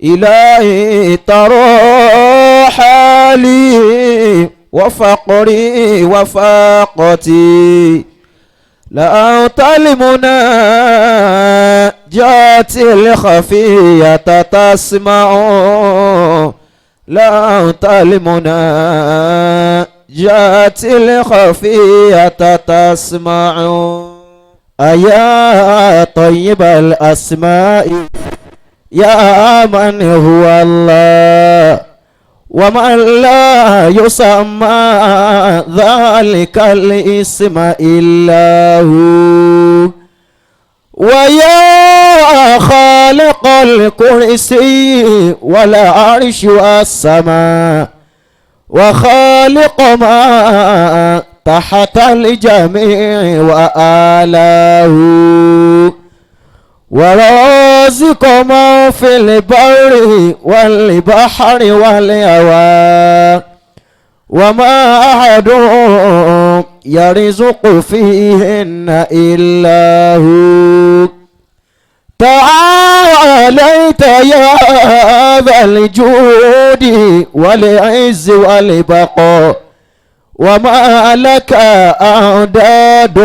إلهي ترى حالي وفقري وفاقتي لا المنى جات الخفية تسمع لا المنى جات الخفية تسمع أيا طيب الأسماء يا من هو الله ومن لا يسمى ذلك الاسم إلا هو ويا خالق الكرسي والعرش والسماء وخالق ما تحت الجميع وآله ورازق ما في البر والبحر والهواء وما أحد يرزق فيهن إلا هو تعاليت يا ذا الجود والعز والبقاء وما لك أعداد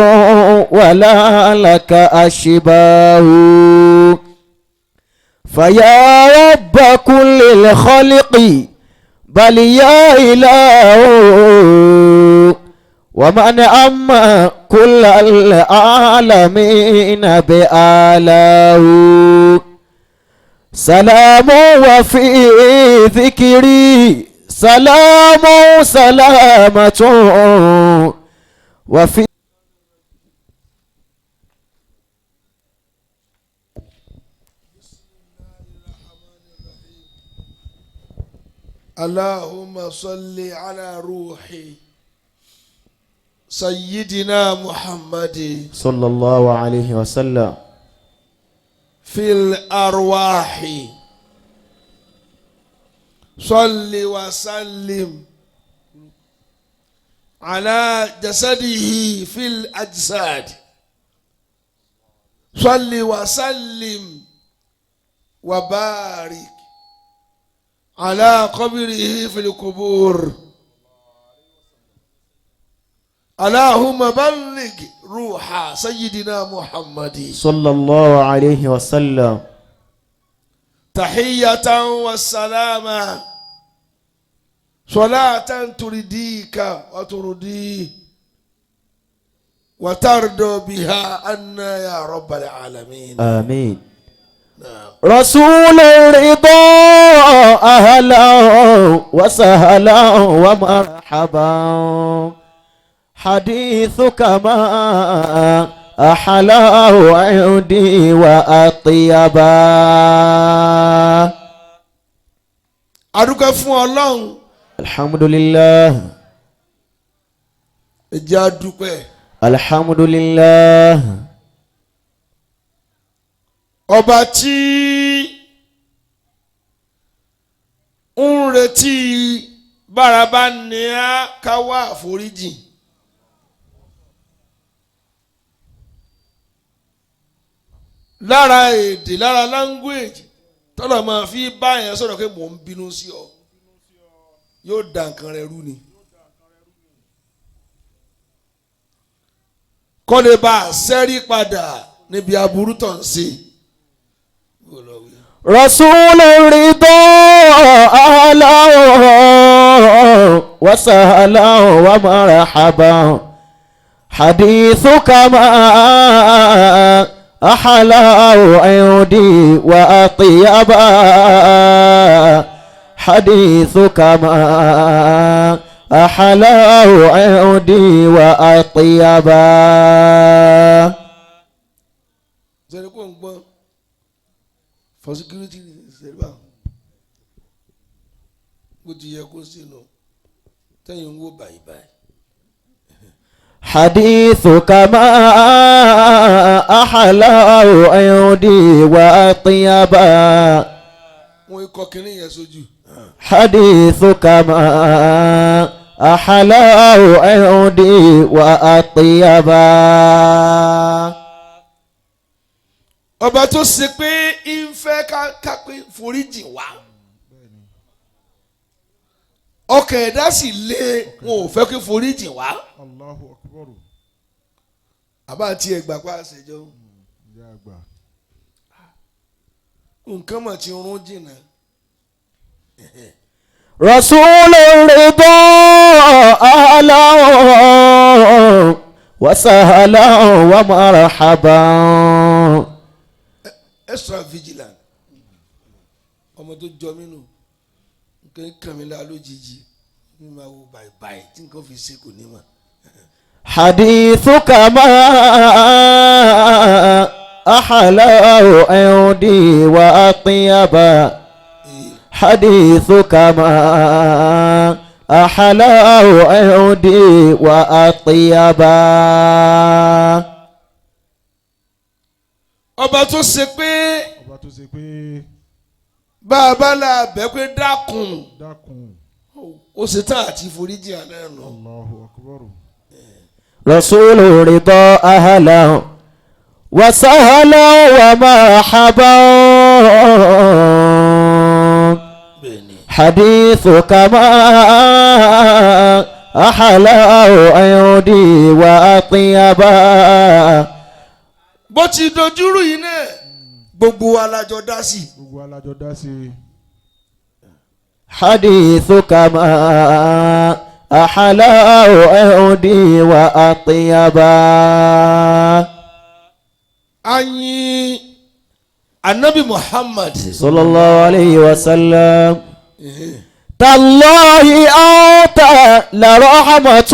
ولا لك أشباه فيا رب كل الخلق بل يا إله ومن أما كل العالمين بآله سلام وفي ذكري سلام سلامة وفي اللهم صل على روحي سيدنا محمد صلى الله عليه وسلم في الأرواح صل وسلم على جسده في الأجساد صل وسلم وبارك على قبره في القبور اللهم بلغ روح سيدنا محمد صلى الله عليه وسلم تحية والسلامة صلاة ترديك وترديه وترضى بها عنا يا رب العالمين. آمين. نعم. رسول الرضا أهلا وسهلا ومرحبا حديثك ما أحلاه عندي وأطيبا. Adúpẹ́ fún Ọlọ́run. الحمد لله. Ẹ jẹ́ a dúpẹ́. الحمد لله. Ọba tí ń retí bárabá ní á ká wá àforíjì. Lára èdè, lára language tọ́lọ̀ máa fi bá yẹn sọ̀rọ̀ pé mò ń bínú sí ọ, yóò da nǹkan rẹ rú ni. Kọ́lé bá a sẹ́rí padà níbi aburú tó ń ṣe. رسول الرضا أهلا وسهلا ومرحبا حديثك ما أحلاه عندي وأطيبا حديثك ما أحلاه عندي وأطيبا. Sẹ́ni kò ń gbọ́n for security reasons bá bó ti yẹ kó sínú tẹ́yìn ń wò báyìí báyìí. حديثك ما أحلاه عندي وأطيبا. Wọ́n kọ́ kínní yẹn sójú. حديثك ما أحلاه عندي وأطيبا. Ọba tó ṣe pé ń fẹ́ ká pé foríjì wá, ọkàn ẹ̀dá sì lé, wọn ò fẹ́ kí foríjì wá. Allahu akbar. Àbá àti ẹgbà pa àṣẹjọ. Ìyá àgbà. Nǹkan mà ti rún jìnnà. رسول الرضا أهلا وسهلا ومرحبا. Extra vigilant, ọmọ tó jọ mí nù, nǹkan kàn mí la lójijì, mi máa wo bàìbàì tí nǹkan fi ṣe kò ní mà. حديثك ما أحلاه عندي وأطيبا، حديثك ما أحلاه عندي وأطيبا. Ọba tó ṣe pé Ọba tó ṣe pé bá a bá la bẹ́ pé dákun, dákun, ó ṣe tán àti foríjì àná nù. Allahu akbar. رسول رضا أهلا وسهلا ومرحبا. Bẹ́ẹ̀ni. حديثك ما أحلاه عندي وأطيبا. Bó ti dojúrú yìí náà, gbogbo wa la jọ dá sí i. Gbogbo alájọ dá sí i. حديثك ما أحلاه عندي وأطيبا. Ayin anabi Muhammad. صلى الله عليه وسلم. تالله أنت لرحمة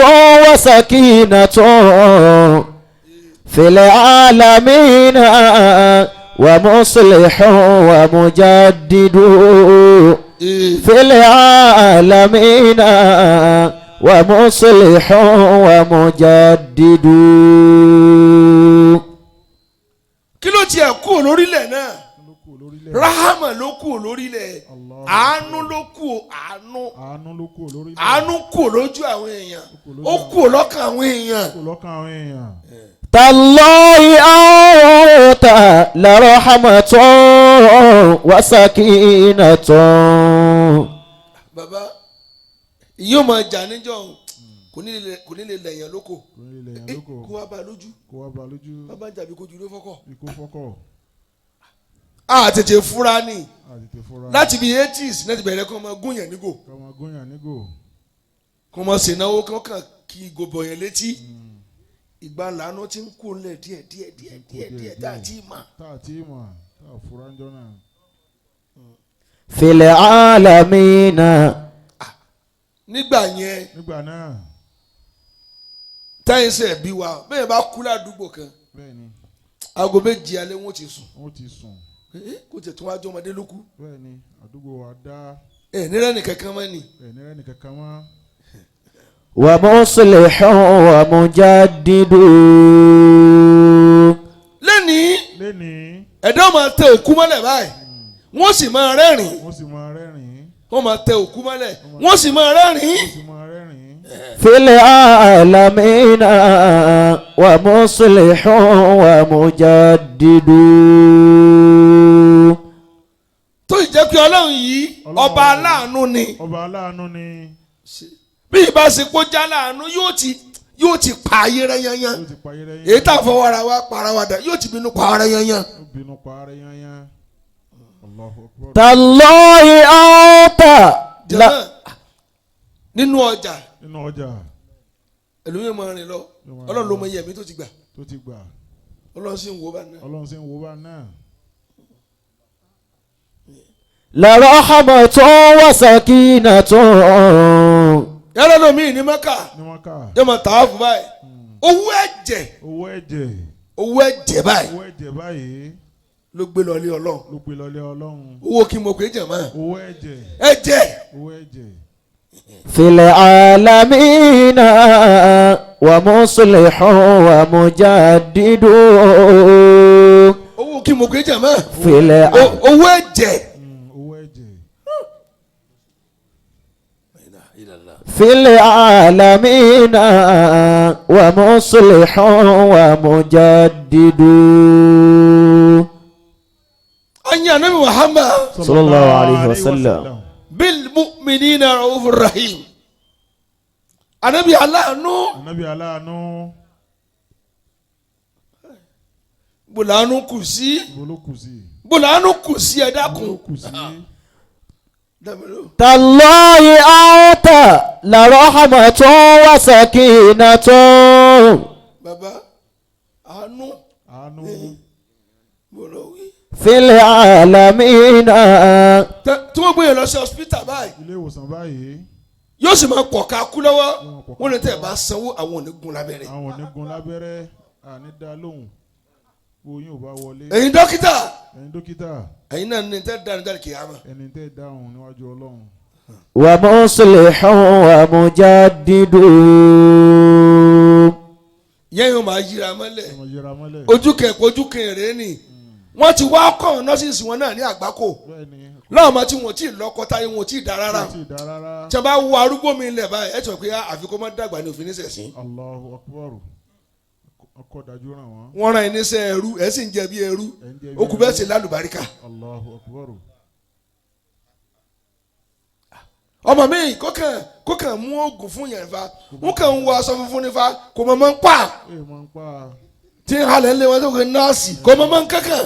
وسكينة في العالمين ومصلح ومجدد في العالمين ومصلح ومجدد. Kí ló tiẹ̀ kú lórílẹ̀ náà? Kí ló kù lórílẹ̀? Rahama ló kú lórílẹ̀. Allah. Àánú ló kú, àánú. Àánú ló kù lórílẹ̀. Àánú kú lójú àwọn èèyàn, ó kú lọ́kàn àwọn èèyàn. Kù lọ́kàn àwọn èèyàn. تالله أنت لرحمة وسكينة. Bàbá yóò máa jà níjọ́, kò ní lè lẹ̀yàn lóko. Kò ní ilẹ̀ yẹn Eh, lóko. Kó wá bá a lójú. Kó wá bá lójú. Bàbá ń jàbí kojú ló fọ́kọ̀. Ikú fọ́kọ̀. A tètè fura ni. Àtètè fura. Láti bí 80s náà ti bẹ̀rẹ̀ kó máa gún yẹn nígò. Kọ́ máa gúnyàn nígò. Kó máa ṣènáwó kó kàn kí ìgò bọ̀ yẹn létí. Ìgbà làánú ti ń kú lẹ̀ díẹ̀ díẹ̀ díẹ̀ díẹ̀ díẹ̀ tá a ti mà. Tá a ti mọ̀, tá a fura ń jọ náà. في العالمين. Nígbà yẹn, Nígbà náà. táyìn sẹ̀ bí wa bẹ́ẹ̀ bá kú ládùúgbò kan, Bẹ́ẹ̀ni. aago 7 alẹ́ wọn ti sùn. Wọ́n ti sùn. Eh, kó tẹ̀ tó wá jọ ọmọdé ló kú. Bẹ́ẹ̀ni, àdúgbò wa dá. Ẹ nírẹ́ nìkan kan mọ́ ni. Ẹ̀ nírẹ́ nìkan kan mọ́. ومصلح ومجدد. Lẹ́nìí, Lénìí, ẹ̀dá máa tẹ òkú mọ́lẹ̀ báyìí, wọ́n sì máa rẹ́rìn. Wọ́n sì máa rẹ́rìn-ín. Wọ́n máa tẹ òkú mọ́lẹ̀, wọ́n sì máa rẹ́rìn. Wọ́n sì máa rẹ́rìn-ín. في العالمين ومصلح ومجدد. Tó sì jẹ́ pé Ọlọ́run yìí, ọba aláàánú ni. Ọba aláàánú ni. Bí ìbá ṣe kó já láàánú, yóò ti pa ayé rẹ yanyan. Yóò ti pa ayé rẹ́. Èyí tá a fọwọ́ ara wa para wa dà, yóò ti bínú pa ara yanyan. Ó bínú pa ara yanyan. Allahu akbar. تالله أنت لا Jàmáà, nínú ọjà, Nínú ọjà. Ẹlòmíràn máa rìn lọ, Ọlọ́run ló mọ iye ẹ̀mí tó ti gbà. Tó ti gbà. Ọlọ́run sì ń wo bá náà. Ọlọ́run sì ń wo bá náà. لرحمة وسكينة. Yàrá lómi ní Mẹ́kà, Ní wọ́n kà. yóò máa tà á fún báyìí, owó ẹ̀jẹ̀. Owó ẹ̀jẹ̀. Owó ẹ̀jẹ̀ báyìí Owó ẹ̀jẹ̀ báyìí ló gbé lọ ilé Ọlọ́run. Ló gbé lọlé Ọlọ́run. Owó kí mo pè é, jàmáà? Owó ẹ̀jẹ̀. Ẹ̀jẹ̀. Owó ẹ̀jẹ̀. في العالمين ومصلح ومجدد. Owó kí mo pè é, jàmáà? في الع... Owó ẹ̀jẹ̀. Owó ẹ̀jẹ̀. في العالمين ومصلح ومجدد. anabi Muhammad Sallallahu alayhi wa sallam. Bil mu'minina raufur rahim, anabi aláàánú. Anabi aláàánú. Bùlánú kù sí. Ibo ló kù sí? Bùlánú kù sí, ẹ Ibo ló dákun. kù sí? Dábìlú. تالله أنت لرحمة وسكينة. Baba àánú. Àánú. Bùlọ wí. في العالمين. Tí wọ́n gbé yẹn lọ sí hospital báyìí, Ilé ìwòsàn báyìí, yóò sì máa pọ̀ ká kú lọ́wọ́. Wọ́n pọ̀ ká. Wọ́n lè tẹ̀ bá sanwó, àwọn ò ní gun lábẹ́rẹ́. Àwọn ò ní gun lábẹ́rẹ́, àní dá lóhùn bó yín ò bá wọlé. Ẹ̀yin dókítà, Ẹ̀yin dókítà, ẹ̀yin náà ní tẹ́ dànù jáde kìyàmá. ẹni tẹ́ dáhùn níwájú Ọlọ́run. ومصلح ومجدد. Yẹn yóò máa yíra mọ́lẹ̀. Ọmọ yẹra mọ́lẹ̀. Ojú kẹ̀kọ́ ojú kẹrẹ ni wọ́n ti wá kọ́ nọ́ọ̀sì wọn náà ní àgbákò Bẹ́ẹ̀ ni. láwọn ọmọ tí wọn ò tí ì lọ́kọ táyé wọn ò tí ì dá rárá. Kò tí ì dá rárá. Tí a bá wo arúgbó mi lẹ̀ báyìí, ẹ sọ pé àfi kó má dàgbà ní òfin nísẹ̀sìn. Allahu Akbar, ọkọ̀ dájú ràn wọ́n. Wọ́n rán ẹni sẹ́ ẹrú, ẹ sì ń jẹ bí ẹrú. Ẹ̀ ń jẹ bí Ó kù bẹ́ẹ̀ ẹrú. sì lálùbáríkà. Allahu Akbar. Ọmọ mi kókàn mú oògùn fún yẹn fa, wọn kàn ń wọ aṣọ funfun nífa, kò mọ̀ mọ́ ń pa. Ẹ máa ń pa. Tí ń halẹ̀ ńlẹ̀ wọn tó kò nọ́ọ̀sì, kò mọ̀ mọ́ ń kankan,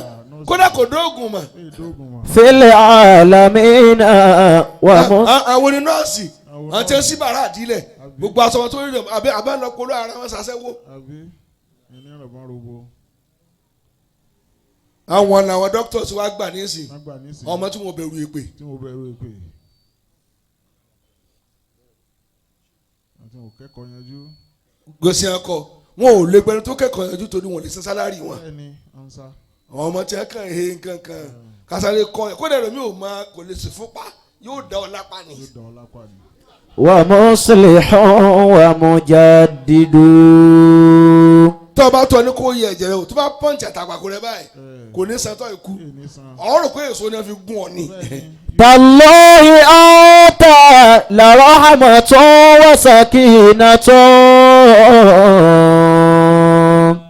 kódà kò dóògùn mọ̀. Ẹ dóògùn mọ́. في العالمين ومصلح. Àwọn ni nọ́ọ̀sì, àwọn tí ń sí bàrà àdílẹ̀, gbogbo aṣọ wọn tó rí rẹ̀ abẹ́ abẹ́ lọ polú ara wọn ṣàṣẹ́wó. Àbí ẹni rẹ̀ robo. Àwọn làwọn doctors wa gbà nísìn. Wọ́n gbà nísìnyí. Ọmọ tí wọn bẹ̀rù èpè. Tí mo bẹ̀rù èpè àti mo kẹ́kọ̀ọ́ yanjú. Gbèsè ọkọ wọn ò lè gbẹni tó kẹ́kọ̀ọ́ yanjú torí wọn lè san salary wọn. Bẹ́ẹ̀ ni ansa. Àwọn ọmọ tí wọn kàn he nǹkan kan kásáré kọ ẹ, kódà ẹlòmíì ò máa kò lè sì fúnpa, yóò dá ọ lápá ni. Yóò dán ọ lápá ni. ومصلح ومجدد. Tó o bá tọ́ ni kó yẹ ẹ̀jẹ̀ rẹ o, tó bá pọ́ǹchì àtàgbàkọ rẹ báyìí, Ẹ kò ní santọ́ ikú. ẹ ní san. Ọ̀rọ̀ pé èso ni wọ́n fi gún ọ ni. Bẹ́ẹ̀ ni. تالله أنت لرحمة وسكينة.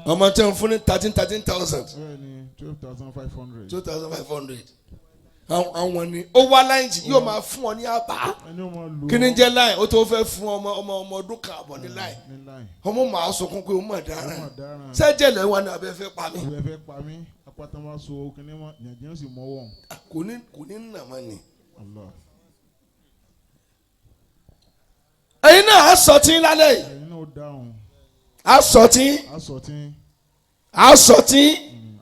Ọmọ tí wọ́n fún ní 13,000. Bẹ́ẹ̀ ni, 12,500. 2,500. Àwọn ni ó wá láyìn tí yóò máa fún ọ ní àbá. Ẹni ó máa lò. Kí ni jẹ́ láyìn ó tó fẹ́ fún ọmọ ọdún kan àbọ̀ ní láyìn? Ní láì. Ọmọ màá sunkún pé ó mọ̀ dára. Ọmọ dáràn. Sẹ́jẹ̀ lẹ́wọ̀n ni abẹ́ fẹ́ pa mí. Ìwé fẹ́ pa mí, apáta máa so kíní mọ́ yànjẹ́ ó sì mọ́wọ́. Kò ní nà mọ́ ni. Allah. Ẹ̀yin náà á sọ tí ń lálẹ́ yìí. Ẹ̀yin náà ó dáhùn. Á sọ tí Aṣọ tí á sọ tí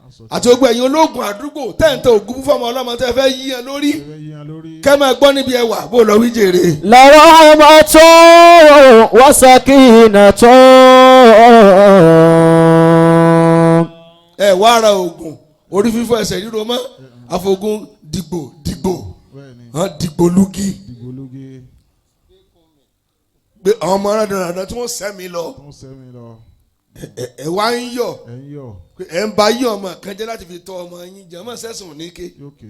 aṣọ tí àti gbogbo ẹ̀yin ológun àdúgbò tẹ́ǹtẹ́ ògùn fún ọmọ ọlọ́mọ tẹ́ fẹ́ yí ẹ lórí, Ẹ fẹ́ yíyan lórí. kẹ́ máa gbọ́ níbi ẹwà bó lọ wí jèrè. لرحمة وسكينة. Ẹ wá ra oògùn orí fífọ́, ẹsẹ̀ ríro mọ́, àfọ̀gùn dìgbò dìgbò. Bẹ́ẹ̀ ni. Hàn dìgbò lugi. Dìgbòlugi. Pé àwọn ọmọ aládàáda tí wọ́n sẹ́mi lọ. Tó ń sẹ́mi lọ. Ẹ wá ń yọ̀ Ẹ̀ ń yọ̀. pé ẹ ń ba yí ọmọ kan jẹ́ láti fi tọ́ ọmọ yín jẹ́ ọmọ sẹ́sùn ní ké. Yóò ké.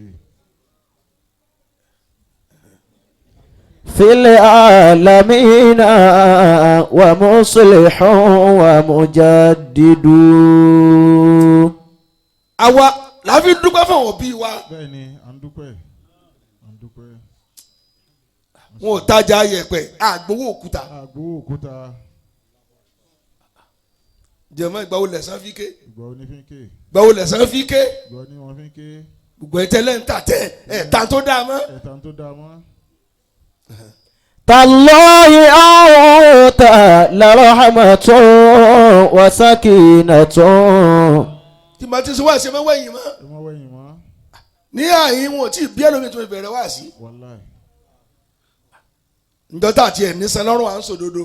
في العالمين ومصلح ومجدد. Àwa la fi dúpẹ́ fún àwọn òbí wa. Bẹ́ẹ̀ ni, à ń dúpẹ́, à ń dúpẹ́. Wọn ò tajà yẹ̀pẹ̀ àgbowó òkúta. Àgbowó òkúta. Jẹ̀mọ́, ìgbà wo lẹ̀sán fi ké? Ìgbà onífín ké? Ìgbà wo lẹ̀sán fi ké? Ìgbà oní wọn fi ké? Gbogbo ẹ̀ tẹ́lẹ̀ ń tà tẹ́ ẹ̀ ta tó dáa mọ́. Ẹ̀ta tó dáa mọ́. تالله أنت لرحمة وسكينة. Tí màá ti sọ wá ṣe mọ́ wẹ̀yìn mọ́. Ẹ má wẹ̀yìn mọ́. Ní àyín wọn ò tí ì bí ẹlòmíì tó fi bẹ̀rẹ̀ wá sí. Wàláì. Njọ́tà àti ẹ̀ nísan lọ́rùn à ń sòdodo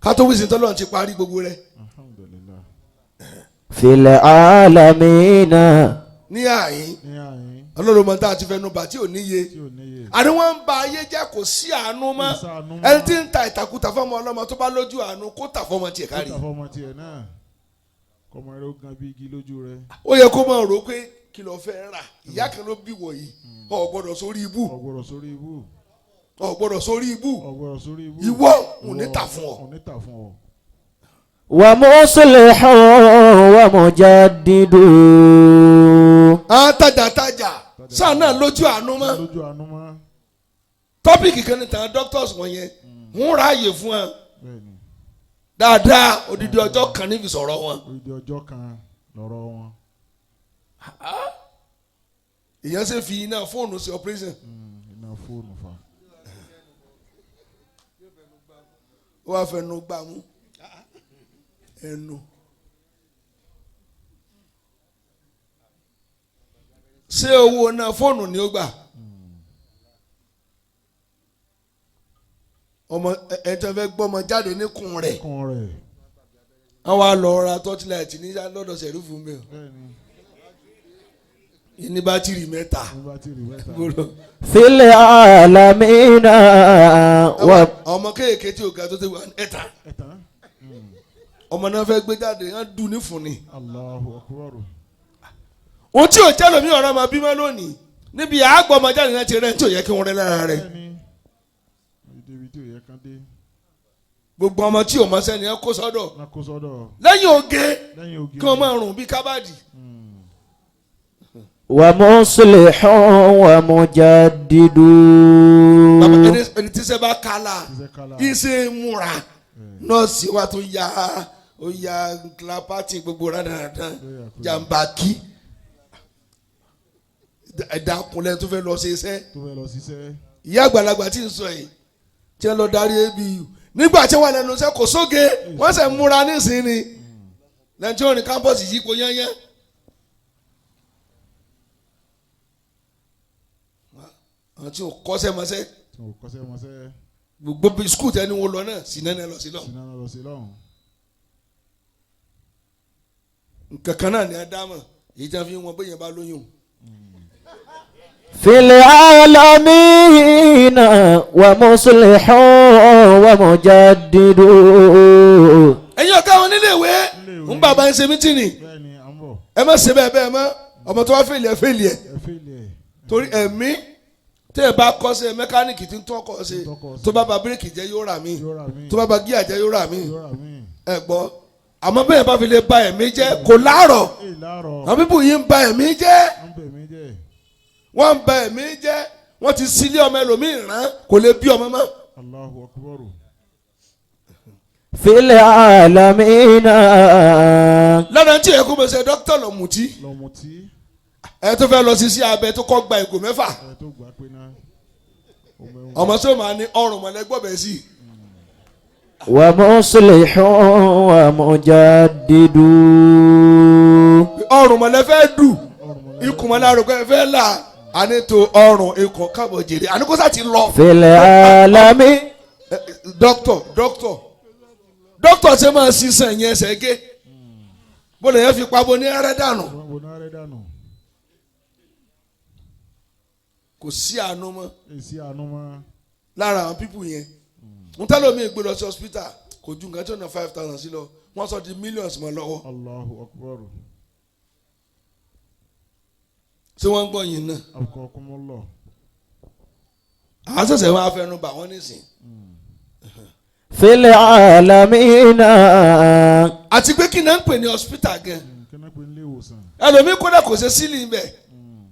kátó wíṣí tọ́lọ́run ti parí gbogbo rẹ̀. Alhamdulilah. في العالمين. Ní àyín, Ní àyín, ọlọ́run mọ̀ tá a ti fẹnu bà tí ò níye. tí ò níye. Àní wọ́n ń ba ayé jẹ́, kò sí àánú mọ́. Kò sáànú mọ́. Ẹni tí ń ta ìtàkùtà fọmọ ọlọ́mọ, tó bá lójú àánú, kó tà fọmọ tiẹ̀ Ó kárí. tà fọmọ tiẹ̀ náà, kọmọ rẹ ó gan bí igi lójú rẹ. Ó yẹ kó máa rò ó pé kí ló fẹ́ rà, ìyá kan ló bí wọ̀nyí, ò gbọ́dọ̀ sórí ibú. Ọ̀gbọ̀rọ̀ sórí ibú. Ò gbọ́dọ̀ sórí ibú. Ọ̀gbọ̀rọ̀ sórí ibú. Ìwọ ò ní tà fún ọ. Ò ní tà fún ọ. ومصلح ومجدد. Àwọn tajàtajà sáà náà lójú àánú mọ́. Lójú àánú mọ́. Topic kan ní tàn doctors wọ̀nyẹn ń ráàyè fún wọn Bẹ́ẹ̀ ni. dáadáa, odidi ọjọ́ kan níbi sọ̀rọ̀ wọn. Odidi ọjọ́ kan lọ́rọ̀ wọn. Èèyàn ṣe fi iná fóònù sí operation. Iná fóònù fa. Ó wàá fẹnu gbà mú ẹnu. Ṣé owó náà fóònù ni ó gbà? Ọmọ ẹ tẹ́ fẹ́ gbọ́mọ jáde níkùn rẹ̀. Kún rẹ̀. Wọ́n wá lọ ra torchlight ní lọ́dọ̀ sẹ̀rífù mi o. Bẹ́ẹ̀ ni. Ní bátìrì 3. Ní bátìrì 3. Gbọ́dọ̀. في العالمين و Àwọn ọmọ kéèké tí ògá tó ti wà ẹ̀ta. Ẹ̀tàn. Ọmọ náà fẹ́ gbé jáde, wọ́n dùn ní fún ni. Allahu akbar. Ohun tí ò jẹ́ lómi ọ̀rọ̀ máa bímọ lónìí níbi àágbọ̀ ọmọ jáde náà ti rẹ̀ tí ò yẹ kí wọ́n rẹ́ lára rẹ̀. Bẹ́ẹ̀ ni. Ibi tí ò yẹ kán dé. Gbogbo ọmọ tí ò mọ sẹ́ni ẹ kó sọ́dọ̀. Náà kó sọ́dọ̀. Lẹ́yìn oge Lẹ́yìn oge. kí wọ́n máa rùn bí kábàdì. ومصلح ومجدد. Bàbá ẹni tí sẹ́ bá kálá Ṣiṣẹ́ kálá. iṣẹ́ múra nọ́ọ̀sì wa tó ya ó ya kílápátì gbogbo rádaràdà jàǹbákí ẹ̀dá kunlẹ̀ tó fẹ́ lọ ṣe iṣẹ́. Tó fẹ́ lọ ṣiṣẹ́. Ìyá àgbàlagbà tí ń sọ yìí tí wọ́n lọ darí abu nígbà tí wọ́n lẹ́nu iṣẹ́ kò sóge, wọ́n sì múra nísìnyí lẹ́yìn tí wọ́n ní kámpọ̀sì yìí kò yányán. Àwọn tí ò kọ́ṣẹ́ mọṣẹ́. Tí ò kọ́ṣẹ́ mọṣẹ́. Gbogbo bí skul tẹ́ni wọn lọ náà sì nẹ́nẹ́ lọ sí lọ. Sí náà lọ sí lọ́hùn. Nǹkan kan náà ni a dá mọ̀ èyí tí wọ́n fi ń wọn bóyá bá lóyún. في العالمين ومصلح ومجدد. Ẹ̀yin ọ̀gá wọn nílé ìwé ń bàbá ń ṣe mítìnì. Bẹ́ẹ̀ ni, à ń bọ̀. Ẹ má ṣe bẹ́ẹ̀ bẹ́ẹ̀ mọ́, ọmọ tó wá fèlì ẹ̀ fèlì ẹ̀. Ẹ fèlì ẹ̀. Torí ẹ̀mí tẹ́ ẹ bá kọ́ṣẹ́ mẹkáníìkì tí ń tún ọkọ̀ ṣe, tó bá ba bíréèkì jẹ́ yóò rà mí, Yóò rà mí. tó bá ba gíà jẹ́ yóò rà mí. Yóò rà mí. Ẹ gbọ́, àmọ́ bẹ́ẹ̀ bá fi lè ba ẹ̀mí jẹ́ kò láàrọ̀. Èyí láàárọ̀. Àwọn pípù yìí ń ba ẹ̀mí jẹ́. Ń bẹ̀ mí jẹ́. Wọ́n ń ba ẹ̀mí jẹ́, wọ́n ti sílé ọmọ ẹlòmíì rán kò lè bí ọmọ mọ́. Allahu akbar. في العالمين. Lọ́dọ̀ tí ẹ̀kú bẹ̀sẹ̀ dókítà lọ mutí. Lọ́mùtí. Ẹ tó fẹ́ lọ sí sí abẹ tó kọ́ gba ìgò 6. Ẹ tó gbà pé náà. Ọmọ sọ ma ní ọrùn mọ̀lẹ́gbọ̀bẹ̀ sí i. ومصلح ومجدد. Ọrùn mọ̀lẹ́ fẹ́ dù ikùn mọ̀lẹ́ àròkọ ẹ fẹ́ là àní tó ọrùn ikùn kábọ̀ jèrè àní kó sá ti lọ. في العالمين. Dókítà dókítà dókítà ṣe máa ṣiṣẹ́ yẹn ẹsẹ̀ gé bó lè yẹn fi pabọ́ ní ẹrẹ́ dànù. Bó náà rẹ̀ dànù. Kò sí àánú mọ́. Èsì àánú mọ́. Lára àwọn pípù yẹn n tẹ́lẹ̀ omi ìgbé lọ sí hospital kò ju nǹkan tí ó ná 5,000 sí lọ, wọ́n sọ di millions mọ́ lọ́wọ́. Allahu akbar. Ṣé wọ́n ń gbọ́ yìí náà? Akọkọmọlọ. Àwọn ṣẹ̀ṣẹ̀ wọn afẹnu bà wọ́n nísìn. في العالمين. Àti pé kí náà ń pè ní hospital gan? Kí náà pé nílé ìwòsàn. Ẹlòmíín kódà kò ṣe sílì ń bẹ̀,